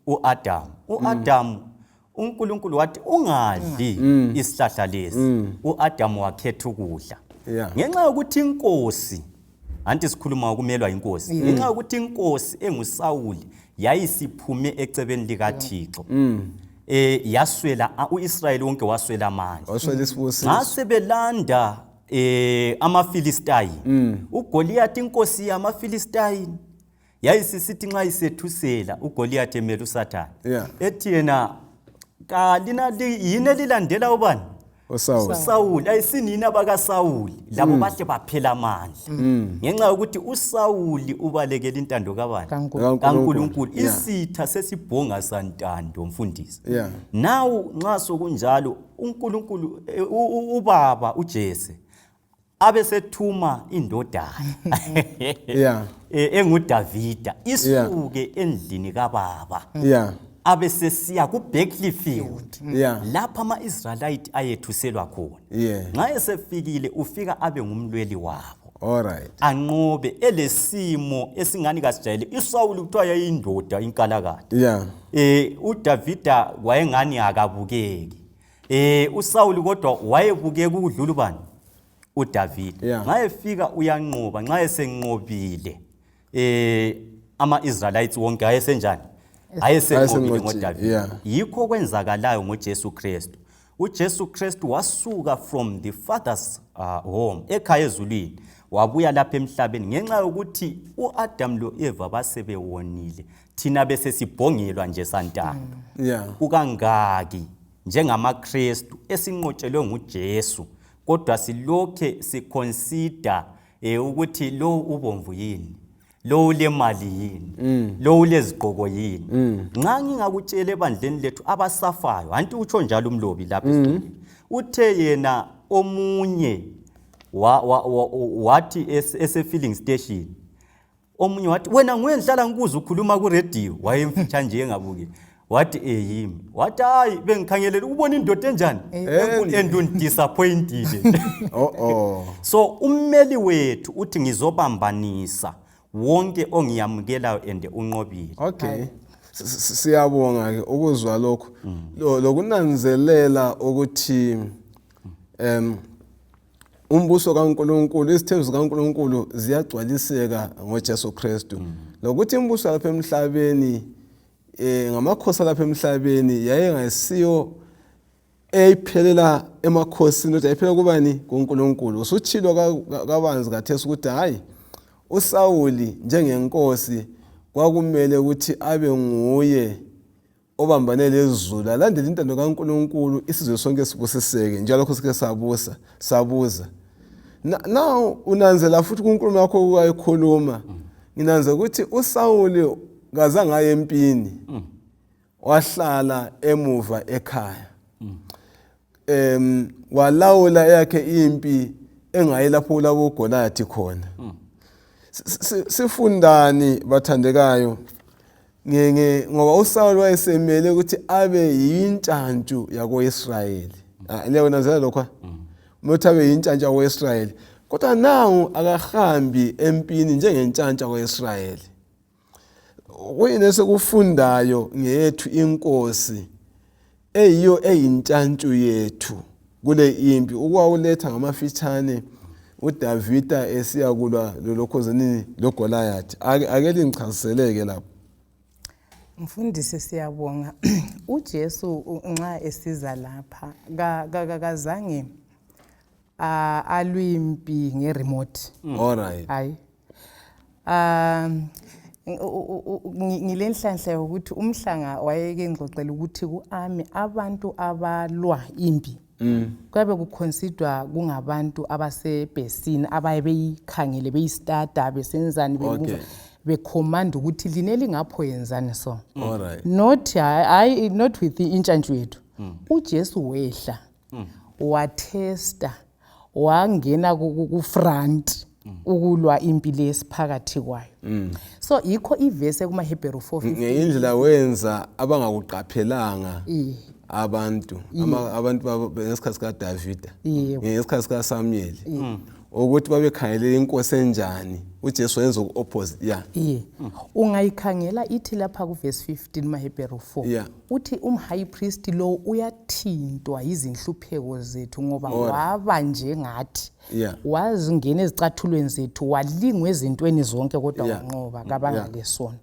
uAdam uAdam uNkulunkulu wathi ungadli isihlahla lesi uAdam wakhetha ukudla Yeah. ngenxa yokuthi inkosi anti sikhuluma ngokumelwa inkosi ngenxa yokuthi inkosi enguSawuli yayisiphume ecebeni likaThixo yaswela uIsrayeli wonke waswela amandla Waswela isibusiso. nxa sebelanda amaFilistayi uGoliath inkosi yamaFilistayi yayisisithi nxa isethusela uGoliath emele uSathane Yeah. ethi yena kalina yini elilandela ubani uSawuli uSawuli ayisinini abakaSawuli labo bahle baphela amandla ngenxa yokuthi uSawuli ubalekela intando kabani kaNkulunkulu. kaNkulunkulu Yeah. isitha sesibhonga santando mfundisi Yeah. now nxa sokunjalo uNkulunkulu ubaba uJese abe sethuma indodana Yeah. enguDavida isuke endlini kababa Yeah. abe sesiya kuBattlefield Yeah. lapha ama-Israelite ayethuselwa khona Yeah. nxa esefikile ufika abe ngumlweli wabo All right. anqobe elesimo esingani kasijayele uSawuli kuthiwa yayindoda inkalakatha Yeah. uDavida wayengani akabukeki uSawuli kodwa wayebukeka ukudlula ubani uDavida Yeah. nxa efika uyanqoba nxa esenqobile ama-Israelites wonke ayesenjani ayesenqobile Ayesenqotshile, ngoDavida yeah. yikho kwenzakalayo ngoJesu Kristu uJesu Kristu wasuka from the father's home ekhaya ezulwini wabuya lapha emhlabeni ngenxa yokuthi uAdam loEva basebewonile thina bese sibhongelwa nje santando Yeah. kukangaki njengamaKristu esinqotshelwe nguJesu kodwa silokhe siconsider ukuthi lo ubomvu yini lo ulemali yini lo ulezigqoko yini nxa ngingakutshela ebandleni lethu abasafayo anti utsho njalo umlobi lapha esitolweni uthe yena omunye wathi ese filling station omunye wathi wena nguye ngihlala ngikuza ukhuluma ku radio wayemfitsha nje engabuki wathi yimi wathi hayi bengikhangelela ubona indoda enjani and undisappointed Oh oh. So ummeli wethu uthi ngizobambanisa wonke ongiyamukelayo and unqobile. Okay. Siyabonga ke ukuzwa lokho. Lokunanzelela ukuthi umbuso kaNkuluNkulu izithembiso kaNkuluNkulu ziyagcwaliseka ngoJesu Kristu. Lokuthi imbuso lapha emhlabeni ngamakhosi lapha emhlabeni yayengasiyo eyiphelela emakhosini kodwa yayiphela kubani kuNkulunkulu. Usuchilo kabanzi kathesi ukuthi hayi uSawuli njengenkosi kwakumele ukuthi abe nguye obambane lezulu alandele intando kaNkuluNkulu isizwe sonke sibusiseke njalo lokho sike sabusa sabuza. Now unanzela futhi kuNkulunkulu wakho wayekhuluma nginanze ukuthi uSawuli kazange aye empini wahlala emuva ekhaya walawula yakhe impi engayi lapho labo Goliath khona. Sifundani bathandekayo ngoba uSawuli wayesemele ukuthi abe yintshantshu yakoIsrayeli. Leyo nanzela lokho umuntu abe yintshantshu yakoIsrayeli kodwa nawu akahambi empini njengentshantshu yakoIsrayeli. Kuyini esikufundayo ngeyethu inkosi eyiyo eyintshantshu yethu kule impi ukwawuletha ngamafitshane uDavida esiya kulwa lolokhozenini loGoliath. Ake lingichazeleke lapho. Mfundisi siyabonga. uJesu nxa esiza lapha kazange alwimpi ngeremote. All right. Hayi. Ngilenhlanhla yokuthi umhlanga wayeke ngixoxela ukuthi ku-army abantu abalwa impi kuyabe kuconsiderwa kungabantu abasebhesini abaye beyikhangele beyistarta besenzani Okay. becommand ukuthi line lingapho yenzani so. All right. Not hayi not with intshantshu yethu. uJesu wehla. Wathesta, wangena ku-front ukulwa impi lesiphakathi kwayo. So yikho ivesi ekumaHebheru 4. Ngenye indlela wenza abangakuqaphelanga abantu abantu ngesikhathi sikaDavida, ngesikhathi sikaSamuel, ukuthi babekhangelele inkosi enjani. UJesu wenza oku-opposite, yeah. Iye, ungayikhangela ithi lapha kuvesi 15 maHebheru 4, uthi umhigh priest lo uyathintwa yizinhlupheko zethu ngoba waba njengathi, wazingena ezicathulweni zethu, walingwa ezintweni zonke, kodwa wanqoba, kabangalesono.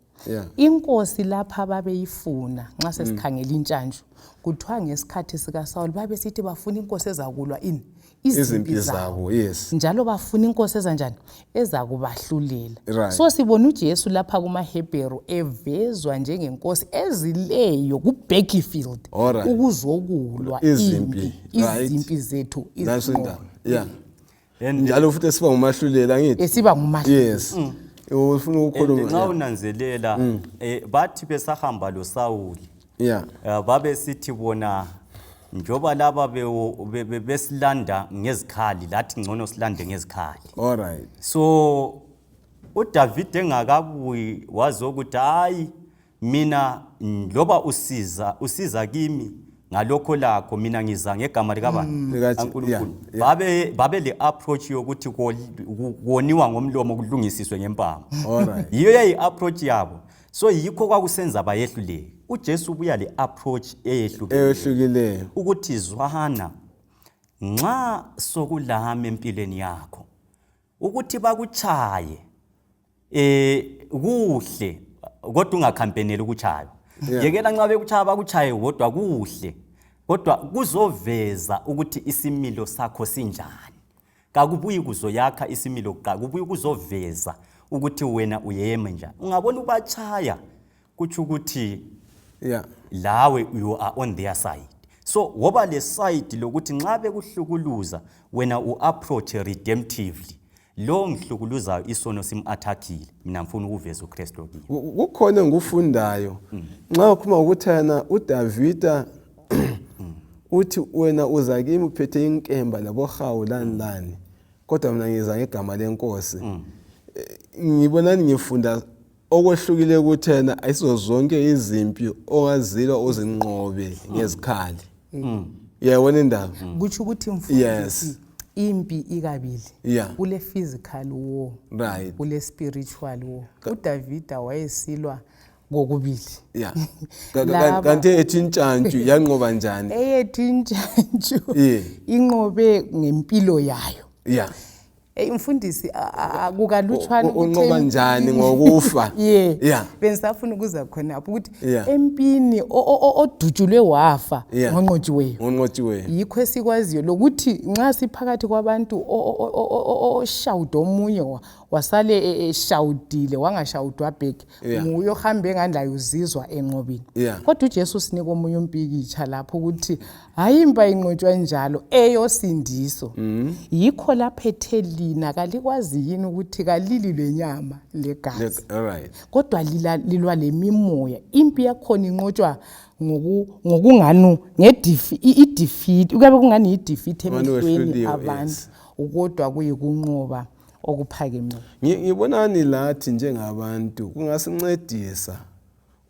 Inkosi lapha babeyifuna, nxa sesikhangela intshantshu, kuthiwa ngesikhathi sikaSawuli babesithi bafuna inkosi ezakulwa ini? Izimpi zabo, yes. Njalo bafuna inkosi ezanjani? Ezakubahlulela. So sibona uJesu lapha kumaHebheru evezwa njengenkosi ezileyo ku-battlefield ukuzokulwa izimpi, impi, izimpi zethu, Naso izinqobo. Indaba, yeah. And Njalo futhi esiba ngumahlulela, angithi? Esiba ngumahlulela. Yes, ufuna And ukukhuluma. nxa unanzelela, bathi besahamba loSawuli, babesithi bona njoba laba besilanda ngezikhali, lathi ngcono silande ngezikhali. All right. So uDavid engakabuyi wazokuthi, hayi, mina loba usiza kimi ngalokho lakho, mina ngiza ngegama likabani? KaNkulunkulu. Babe le approach yokuthi koniwa ngomlomo kulungisiswe ngempama. All right. Yiyo yayi approach yabo. So yikho kwakusenza bayehluleke. UJesu ubuya le approach eyehlukileyo, eyehlukileyo, ukuthi zwana, nxa sokulami empilweni yakho ukuthi bakuchaye kuhle, kodwa ungakhampeneli ukuchaywa. Yekela nxa bekuchaya bakuchaye, kodwa kuhle, kodwa kuzoveza ukuthi isimilo sakho sinjani. Kakubuyi kuzoyakha isimilo kuqala, kubuyi kuzoveza ukuthi wena uyeme njani. Ungabona ubachaya, kutsho ukuthi lawe you are on their side. So woba le side lokuthi nxa bekuhlukuluza wena u-approach redemptively. Lo ngihlukuluzayo, isono sim-attackile, mina ngifuna ukuveza uKristu kimi. Kukhona engikufundayo nxa ukhuluma ngokuthi yena uDavida uthi, wena uza kimi uphethe inkemba labohawu lani lani, kodwa mina ngiza ngegama lenkosi. Ngibonani ngifunda okwehlukile ukuthi yena ayisizo zonke izimpi ongazilwa uzinqobe ngezikhali. Uyayibona indaba? Kutsho ukuthi, mfundisi, impi ikabili. Kule physical war, kule spiritual war. UDavida wayesilwa kokubili. Kanti ethi intshantshu yanqoba njani? Eyethu intshantshu inqobe ngempilo yayo. Ey mfundisi, kukalutshwana. Unqoba njani ngokufa? Yeah. Bengisafuna ukuza khonapho ukuthi empini odutshulwe wafa ngonqotshiweyo. Ngonqotshiweyo. Yikho esikwaziyo lokuthi nxa siphakathi kwabantu, oshawuda omunye wasale eshawudile, wangashawudwa back, nguye ohambe engani uzizwa enqobile. Kodwa uJesu usinika omunye umpikitsha lapho ukuthi hayi, impi ayinqotshwa njalo eyosindiso. Yikho lapho ethe, lina kalikwazi yini ukuthi kalili lwenyama legazi, All right. kodwa lilwa lemimoya. Impi yakhona inqotshwa ngokunganu i-defeat, kuyabe kungani yi-defeat Ungani emehlweni wehluliwe, abantu, kodwa kuyikunqoba okuphakemeyo. Ngibonani lathi njengabantu kungasincedisa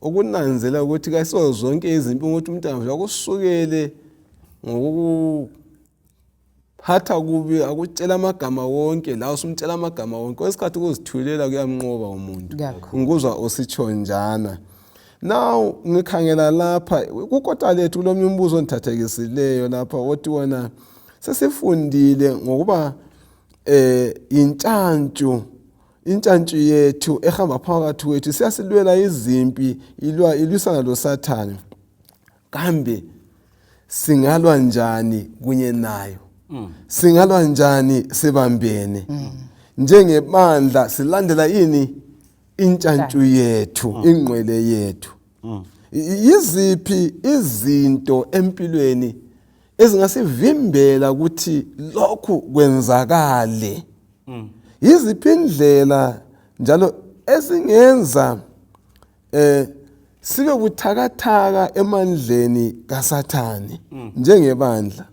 ukunanzela ukuthi kayisizo zonke izimpi ukuthi umuntu angavele akusukele ngokukuphatha kubi, akutshela amagama wonke la usumtshela amagama wonke. Kwesikhathi ukuzithulela kuyamnqoba umuntu. Kakhulu. Ngikuzwa usitsho njana. Now ngikhangela lapha kukota lethu, kulomnye umbuzo ondithathekisileyo lapha othi wona sesifundile ngokuba intshantshu yethu ehamba phakathi kwethu siyasilwela izimpi, ilwa ilwisana loSathane. Kambe singalwa njani kunye nayo? Singalwa njani sibambene njengebandla, silandela ini? Intshantshu yethu, ingqwele yethu. Yiziphi izinto empilweni ezingasivimbela ukuthi lokhu kwenzakale? Yiziphi indlela njalo esingenza sibe buthakathaka emandleni kaSathane njengebandla?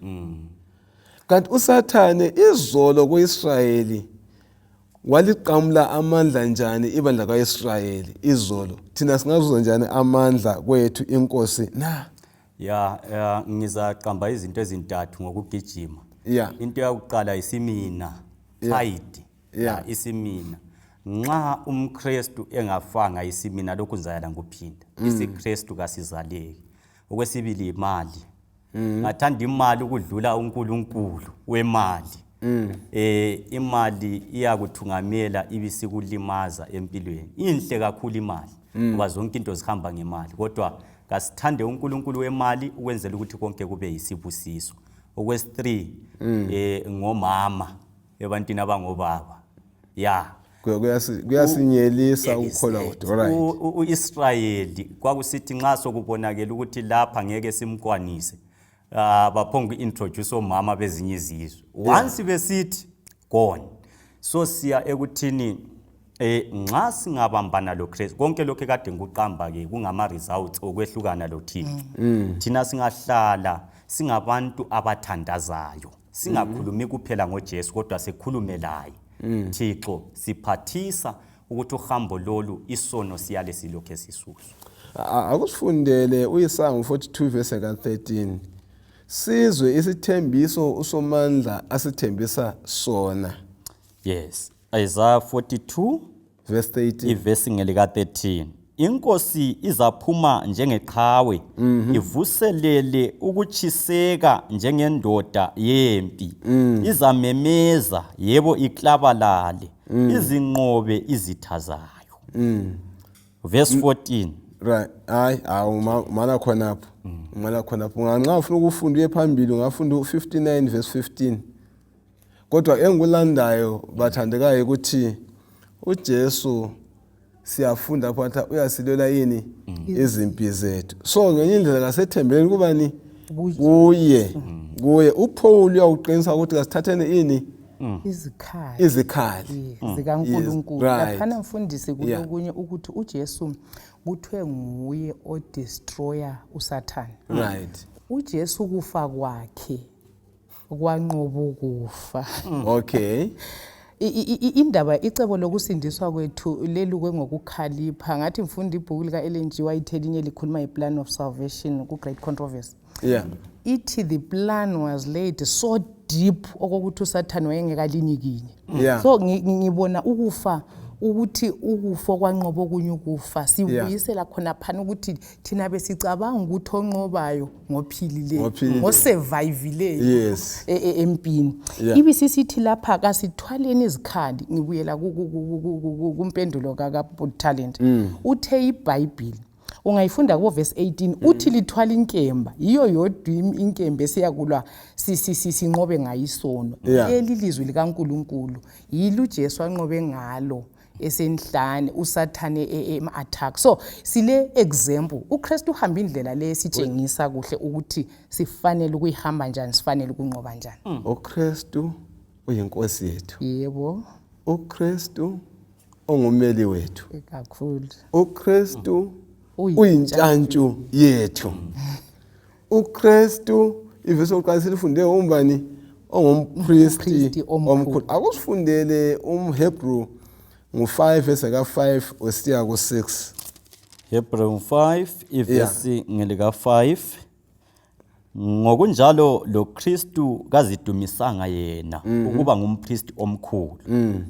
Kanti uSathane izolo kuIsrayeli waliqamula amandla njani ibandla kaIsrayeli izolo? Thina singazuza njani amandla kwethu inkosi na? Ya, ya ngizaqamba izinto ezintathu ngokugijima. Yeah. Into yakuqala isimina, pride. Yeah. Isimina. Nxa umKristu engafanga isimina lokhu ngizayala ngikuphinda. IsiKristu kasizaleki. Okwesibili imali. Ngathanda imali ukudlula uNkulunkulu wemali. Imali iyakuthungamela ibisikulimaza empilweni. Inhle kakhulu imali ngoba zonke into zihamba ngemali, kodwa kasithande uNkulunkulu wemali ukwenzela ukuthi konke kube yisibusiso. Okwesi-3 ngomama ebantwini abangobaba. Ya. Kuyasinyelisa ukukholwa kwethu. Right. U-Israyeli kwakusithi nxa sokubonakele ukuthi lapha ngeke simkwanise, baphonga uku-introduce omama bezinye izizwe. Once besithi gone. So siya ekuthini nxa singabambana lo Kristu, konke lokho ekade ngikuqamba ke kungama results okwehlukana lo Thixo. Thina singahlala singabantu abathandazayo, singakhulumi kuphela ngoJesu kodwa sikhulume laye. Thixo siphathisa ukuthi uhambo lolu isono siyale silokhe sisuswa. Akusifundele uIsaya 42 verse ka-13. Sizwe isithembiso uSomandla asithembisa sona. Yes. Isaiah 42 verse 13. Ivesi ngelika 13. Inkosi izaphuma njengeqhawe, ivuselele ukuchiseka njengendoda yempi. Izamemeza, yebo iklabalale, izinqobe izitha zayo. Verse 14. Right. Hayi, awu mana khonapho. Mana khonapho. Nxa ufuna ukufunda uye phambili ungafunda u59 verse 15. Kodwa engikulandayo bathandekayo ukuthi uJesu siyafunda lapho wathi uyasilwela yini izimpi zethu. So ngenye indlela kasethembeleni kubani? Kuye. Kuye. uPaul uyawuqinisa ukuthi kasithatheni ini? Izikhali. Izikhali. ZikaNkulunkulu. Right. Laphana mfundisi kulokunye ukuthi uJesu kuthiwe nguye odestroyer uSathane. Right. uJesu kufa kwakhe kwanqoba ukufa. Okay. Indaba icebo lokusindiswa kwethu lelukwe ngokukhalipha. Ngathi mfundi ibhuku lika Ellen G White elinye likhuluma i-plan of salvation ku Great Controversy. Ithi the plan was laid so deep okokuthi uSathane wayengekalinyikinye. So ngibona ukufa ukuthi ukufa kwanqoba okunye ukufa sibuyisela khona phana ukuthi thina besicabanga ukuthi onqobayo ngophilileyo, ngosurvivileyo empini. Ibisisithi lapha kasithwaleni izikhali. Ngibuyela kumpendulo kaTalent. Uthe iBhayibheli ungayifunda kubo verse 18 uthi lithwala inkemba, yiyo yodwa inkemba esiyakulwa sinqobe ngayo isono. Leli lizwi likaNkulunkulu yilo uJesu anqobe ngalo esenhlane uSathane ema-attack. So sile example, uKristu uhamba indlela le sitshengisa kuhle ukuthi sifanele ukuyihamba njani, sifanele ukunqoba njani. uKristu uyinkosi yethu. Yebo. uKristu ongumeli wethu. Kakhulu. uKristu uyintshantshu yethu. uKristu ivesi yokuqala silifunde umbani ongumpristi omkhulu. Akusifundele umHebrew ngu5 verse ka5 usiya ku6. Hebrew 5 ivesi ngelika 5. Ngokunjalo lo Kristu kazidumisanga yena ukuba ngumpristi omkhulu.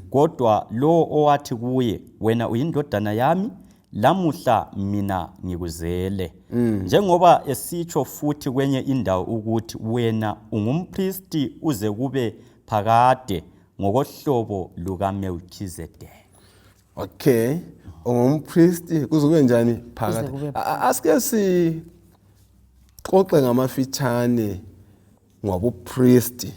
Kodwa lo owathi kuye, wena uyindodana yami, lamuhla mina ngikuzele. Njengoba esitsho futhi kwenye indawo ukuthi wena ungumpristi uze kube phakade ngokohlobo lukaMelchizedek. Okay, ungumpristi kuze kube njani phakade? Asike sixoxe ngamafitshane ngobupristi.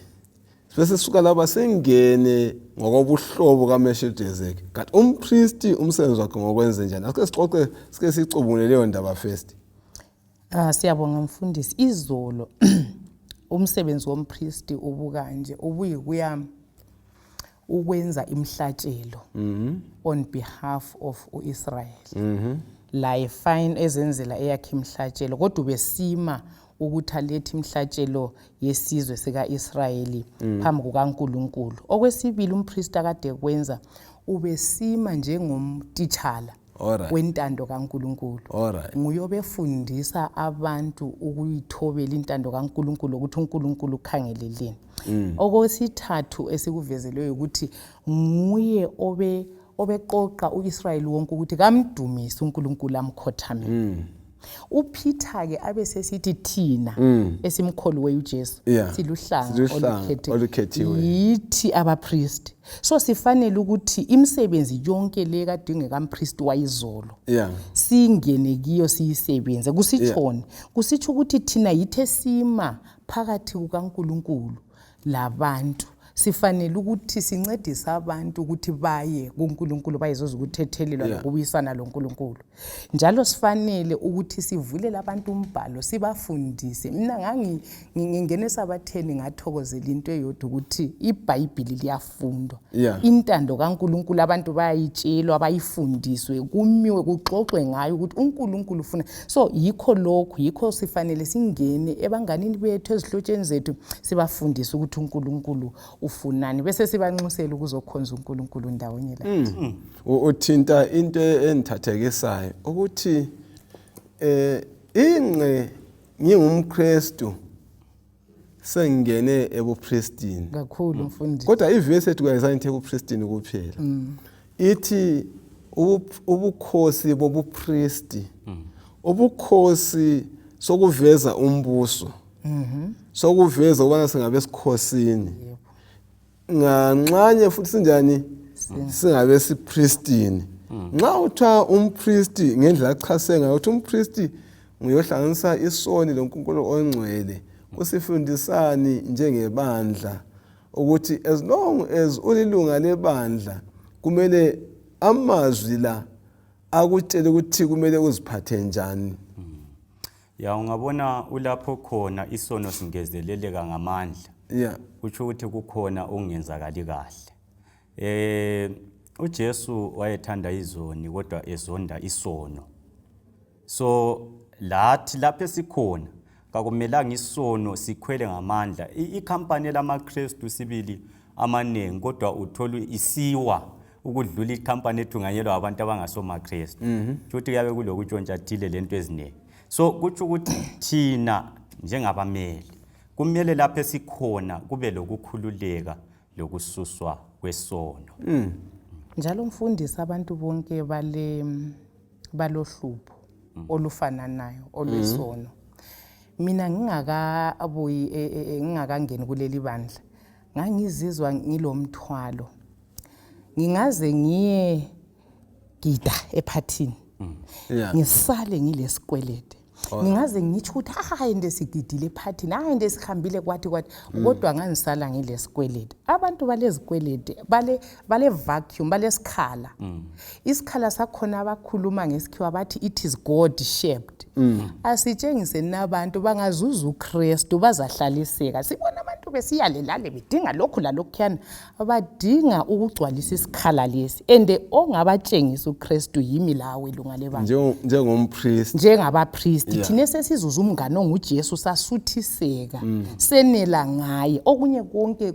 Bese sisuka lapha singene ngokobuhlobo kaMelchizedek. Kanti umpristi umsebenzi wakhe ngokwenze njani? Asike sixoxe, sike sicubungule leyo ndaba first. Siyabonga mfundisi. Izolo umsebenzi wompristi ubukanje, ubuyikuya ukwenza imhlatshelo on behalf of uIsrael. La efine ezenzela eyakhe imhlatshelo, kodwa ubesima Ukuthi alethe imihlatshelo yesizwe sika-Israyeli phambi kukaNkulunkulu. Okwesibili umpristi akade kwenza ubesima njengomtitshala wentando kaNkulunkulu. Nguye obefundisa abantu ukuyithobela intando kaNkulunkulu ukuthi uNkulunkulu ukhangeleleni. Okwesithathu esikuvezelweyo ukuthi nguye obe obeqoqa uIsrayeli wonke ukuthi kamdumise uNkulunkulu amkhothamele. UPeter ke abe sesithi thina esimkholiweyo uJesu siluhlanga olukhethiwe yithi abapriest. So sifanele ukuthi imisebenzi yonke le kadinge kampriest wayizolo singene kiyo siyisebenze. Kusitshoni? Kusitsho ukuthi thina yithi esima phakathi kukaNkulunkulu labantu. Sifanele ukuthi sincedise abantu ukuthi baye kuNkulunkulu bayezuza ukuthethelelwa lokubuyisana loNkulunkulu. Njalo sifanele ukuthi sivulele abantu umbhalo sibafundise. Mina ngingena esabatheni ngathokozela into eyodwa ukuthi iBhayibhili liyafundwa. Intando kaNkulunkulu abantu bayayitshelwa, bayifundiswe, kumiwe kuxoxwe ngayo ukuthi uNkulunkulu ufuna. So yikho lokhu, yikho sifanele singene ebanganini bethu, ezihlotsheni zethu, sibafundise ukuthi uNkulunkulu ufunani, bese sibanxusela ukuzokhonza uNkulunkulu ndawonye lathi. Uthinta into engithathekisayo ukuthi inqe ngingumKristu sengingene ebupristini kakhulu mfundisi, kodwa ivesi ethu kayizange ithi ebupristini kuphela. Ithi ubukhosi bobupristi, ubukhosi sokuveza umbuso, sokuveza ukubana singabe sikhosini nganxanye futhi sinjani singabe sipristini. Nxa uthiwa umpristi ngendlela achase ngayo uthi umpristi nguyohlanganisa isoni loNkulunkulu ongcwele, kusifundisani njengebandla ukuthi as long as ulilunga lebandla kumele amazwi la akutshele ukuthi kumele uziphathe njani. Ya, ungabona ulapho khona isono singezeleleka ngamandla. Kutsho ukuthi kukhona okungenzakali kahle. uJesu wayethanda izoni kodwa ezonda isono. So lathi lapho esikhona kakumelanga isono sikhwele ngamandla. Ikhampani lamaKristu sibili amaningi kodwa uthola isiwa ukudlula ikhampani ethunganyelwa abantu abangasomaKristu. Kuthi kuyabe kulokutshontsha thile lento eziningi. So kutsho ukuthi thina njengabameli kumele lapho esikhona kube lokukhululeka lokususwa kwesono. Njalo mfundisi abantu bonke balohlupho olufananayo olwesono. Mina ngingakabuyi ngingakangeni kuleli bandla ngangizizwa ngilomthwalo. Ngingaze ngiye gida ephathini. Ngisale ngilesikwelede. Ngingaze ngitsho ukuthi hayi nje sigidile ephathini, hayi nje sihambile kwathi kwathi, kodwa ngangisala ngilesikwelede. Abantu balezikwelede, bale vacuum, balesikhala. Isikhala sakhona abakhuluma ngesikhiwa bathi it is God shaped. Asitshengise nabantu bangazuza uKristu bazahlaliseka. Sibona abantu besiyalelale bedinga lokhu lalokhuyana, badinga ukugcwalisa isikhala lesi. Ende ongabatshengisa uKristu yimi lawe lunga lebandla. Njengompriest. Njengabapriest. Thina sesizuza umngane onguJesu sasuthiseka. Senela ngaye. Okunye konke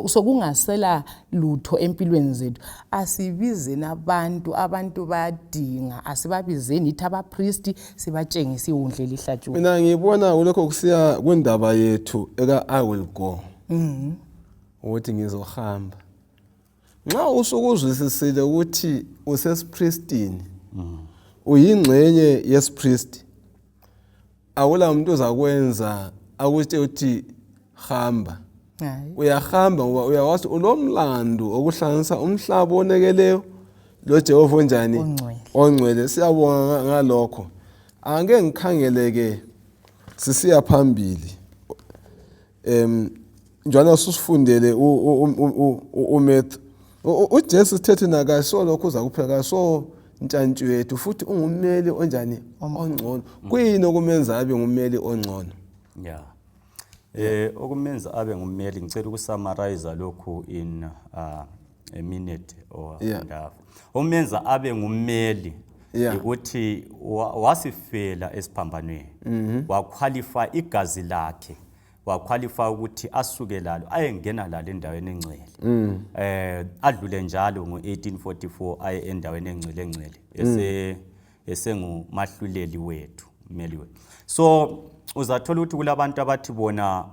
sokungasela lutho empilweni zethu. Asibizeni abantu, abantu bayadinga. Asibabizeni ithi abapriest sibatshengise iwundle elihlatshwe. Mina ngibona kulokho kusiya kwindaba yethu eka I will go. Ukuthi ngizohamba. Nxa usukuzwisisile ukuthi usesipristini, uyingxenye yesipristi, akula umuntu ozakwenza akutshele ukuthi hamba. Uyahamba ngoba uyawazi ulomlando okuhlanganisa umhlaba onekeleyo loJehova onjani? Ongcwele. Ongcwele. Siyabonga ngalokho. Ake ngikhangeleke sisiya phambili. Njalo susifundele uMatthew. uJesu sithethe nakaso lokhu uza kuphela kaso ntshantshu yethu futhi ungummeli onjani? Ongcono. Kuyini okumenza abe ngummeli ongcono? Okumenza abe ngummeli, ngicela ukusummarize lokhu in a minute or and a half. Okumenza abe ngummeli Ukuthi wasifela esiphambanweni. Waqualify igazi lakhe. Waqualify ukuthi asuke lalo ayengena lalo endaweni engcwele. Adlule njalo ngo-1844 aye endaweni engcwele engcwele ese esengumahluleli wethu, umeli wethu. So uzathola ukuthi kulabantu abathi bona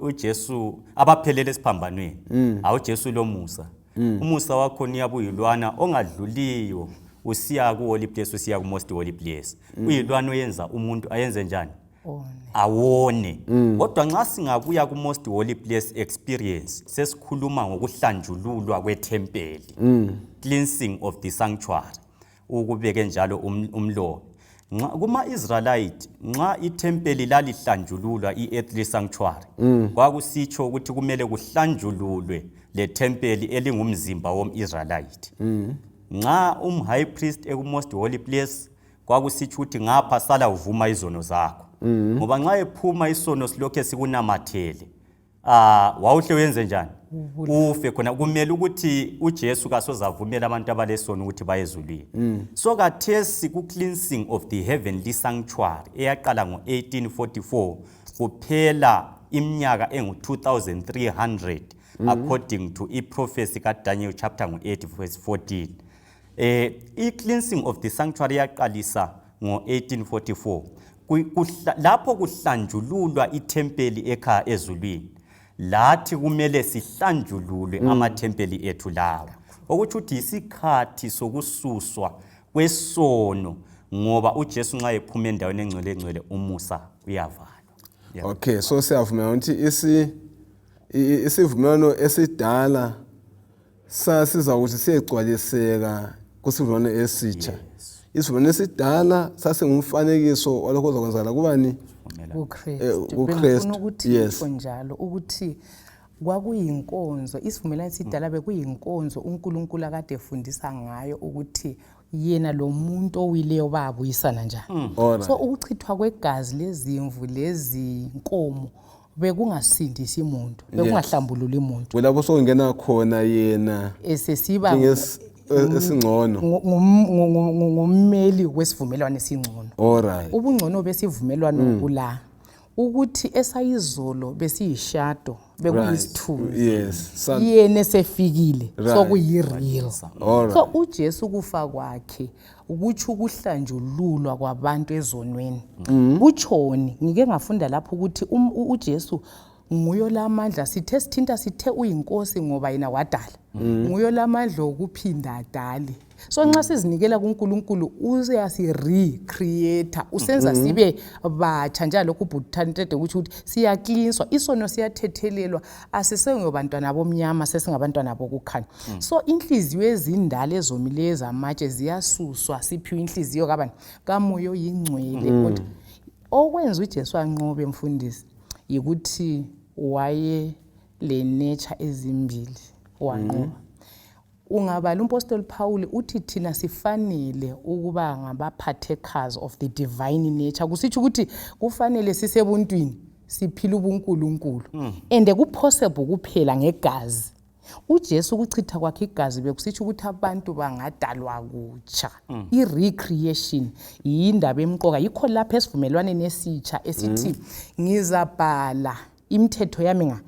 uJesu abaphelele esiphambanweni. Awu Jesu lomusa. Umusa wakho niyabuyilwana ongadluliyo usiya ku holy place, usiya ku most holy place. Uyilwana oyenza umuntu ayenze njani? Awone. Kodwa nxa singabuya ku most holy place experience, sesikhuluma ngokuhlanjululwa kwethempeli. Cleansing of the sanctuary. Ukubeke njalo umlobi. Nxa kuma Israelite, nxa ithempeli lalihlanjululwa, i-earthly sanctuary, kwakusitsho ukuthi kumele kuhlanjululwe le thempeli elingumzimba wom-Israelite. Nxa high priest eku most holy place, kwakusitsho ukuthi ngapha sala uvuma izono zakho. Ngoba nxa ephuma isono silokhe sikunamathele, wawuhle uyenze njani? Ufe khona. Kumele ukuthi uJesu kasozavumela abantu abalesono ukuthi baye ezulwini. So kathesi ku cleansing of the heavenly sanctuary eyaqala ngo-1844 kuphela iminyaka engu-2300 according to i-prophecy kaDaniel chapter ngo-8 verse 14. I-cleansing of the sanctuary yaqalisa ngo-1844. Lapho kuhlanjululwa ithempeli ekhaya ezulwini, lathi kumele sihlanjululwe amathempeli ethu lawa, okutsho ukuthi isikhathi sokususwa kwesono, ngoba uJesu nxa ephuma endaweni engcwele engcwele umusa uyavalwa. Okay, so siyavuma ukuthi isivumelwano esidala sasiza ukuthi siyegcwaliseka kusivumelwano esitsha. Isivumelwano esidala sasingumfanekiso walokho ozakwenzakala kubani? KuKristu. KuKristu. Bengifuna ukuthi njalo ukuthi kwakuyinkonzo, isivumelwano esidala bekuyinkonzo uNkulunkulu akade efundisa ngayo ukuthi yena lo muntu owileyo bayabuyisana njani. So ukuchithwa kwegazi lezimvu lezinkomo bekungasindisi umuntu, bekungahlambululi umuntu. Kulapho sokungena khona yena esesiba esingcono, ngummeli wesivumelwano esingcono. Ubungcono besivumelwano kula ukuthi esayizolo besiyishado, bekuyisithunzi. Yena esefikile, sokuyi-real. So uJesu kufa kwakhe kutsho ukuhlanjululwa kwabantu ezonweni. Kutshoni? Ngike ngafunda lapho ukuthi uJesu nguyo lamandla, sithe sithinta sithe uyinkosi ngoba yena wadala. Nguyo lamandla okuphinda adale. So nxa sizinikela kuNkulunkulu uyasi-recreate, usenza sibe batsha, njengalokhu ubhuthantede ukuthi ukuthi siyaklinswa, isono siyathethelelwa, asisengobantwana bomnyama, sesingabantwana bokukhanya. So inhliziyo ezindala ezomileyo ezamatshe ziyasuswa, siphiwe inhliziyo kabani? KaMoya oyingcwele. Kodwa okwenza uJesu anqobe, mfundisi, yikuthi waye le nature ezimbili, wanqoba. Ungabala umpostoli Paul uthi thina sifanele ukuba ngaba-partakers of the divine nature, kusitsho ukuthi kufanele sisebuntwini siphile ubunkulunkulu, and kupossible kuphela ngegazi. uJesu ukuchitha kwakhe igazi bekusitsho ukuthi abantu bangadalwa kutsha. I-recreation yindaba emqoka, yikho lapha esivumelwaneni esitsha esithi ngizabhala imithetho yami nga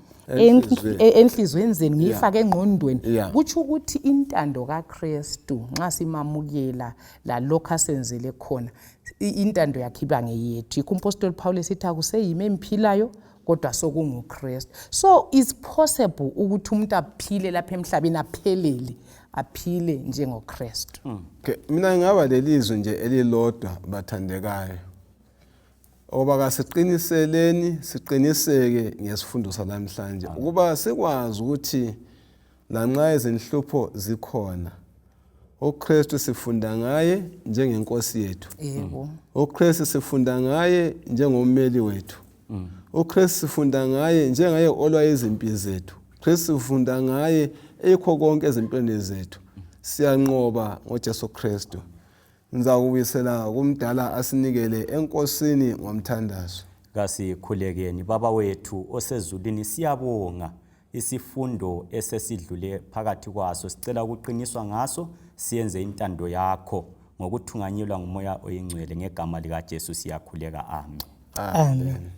enhliziyweni zenu, ngiyifake engqondweni. Kutsho ukuthi intando kaKristu nxa simamukela lalokho asenzele khona, intando yakhe iba ngeyethu. Yikho umpostoli Paul esithi akuseyimi emphilayo kodwa sokunguKristu. So it's possible ukuthi umuntu aphile lapha emhlabeni, aphelele, aphile njengoKristu. Okay, mina ngingaba lelizwi nje elilodwa, bathandekayo. Oba kasiqiniseleni, siqiniseke ngesifundo salamhlanje ukuba sikwazi ukuthi lanxa izinhlupho zikhona, uKristu sifunda ngaye njengenkosi yethu. UKristu sifunda ngaye njengommeli wethu. uKristu sifunda ngaye njengaye olwa izimpi zethu. Kristu sifunda ngaye eyikho konke ezimpilweni zethu. Siyanqoba ngoJesu Kristu. Ngizakubuyisela kumdala asinikele enkosini ngomthandazo. Kasikhulekeni. Baba wethu osezulwini, siyabonga isifundo esesidlule phakathi kwaso, sicela ukuqiniswa ngaso. Siyenze intando yakho ngokuthunganyelwa nguMoya oyiNgcwele, ngegama likaJesu siyakhuleka. Amen. Amen.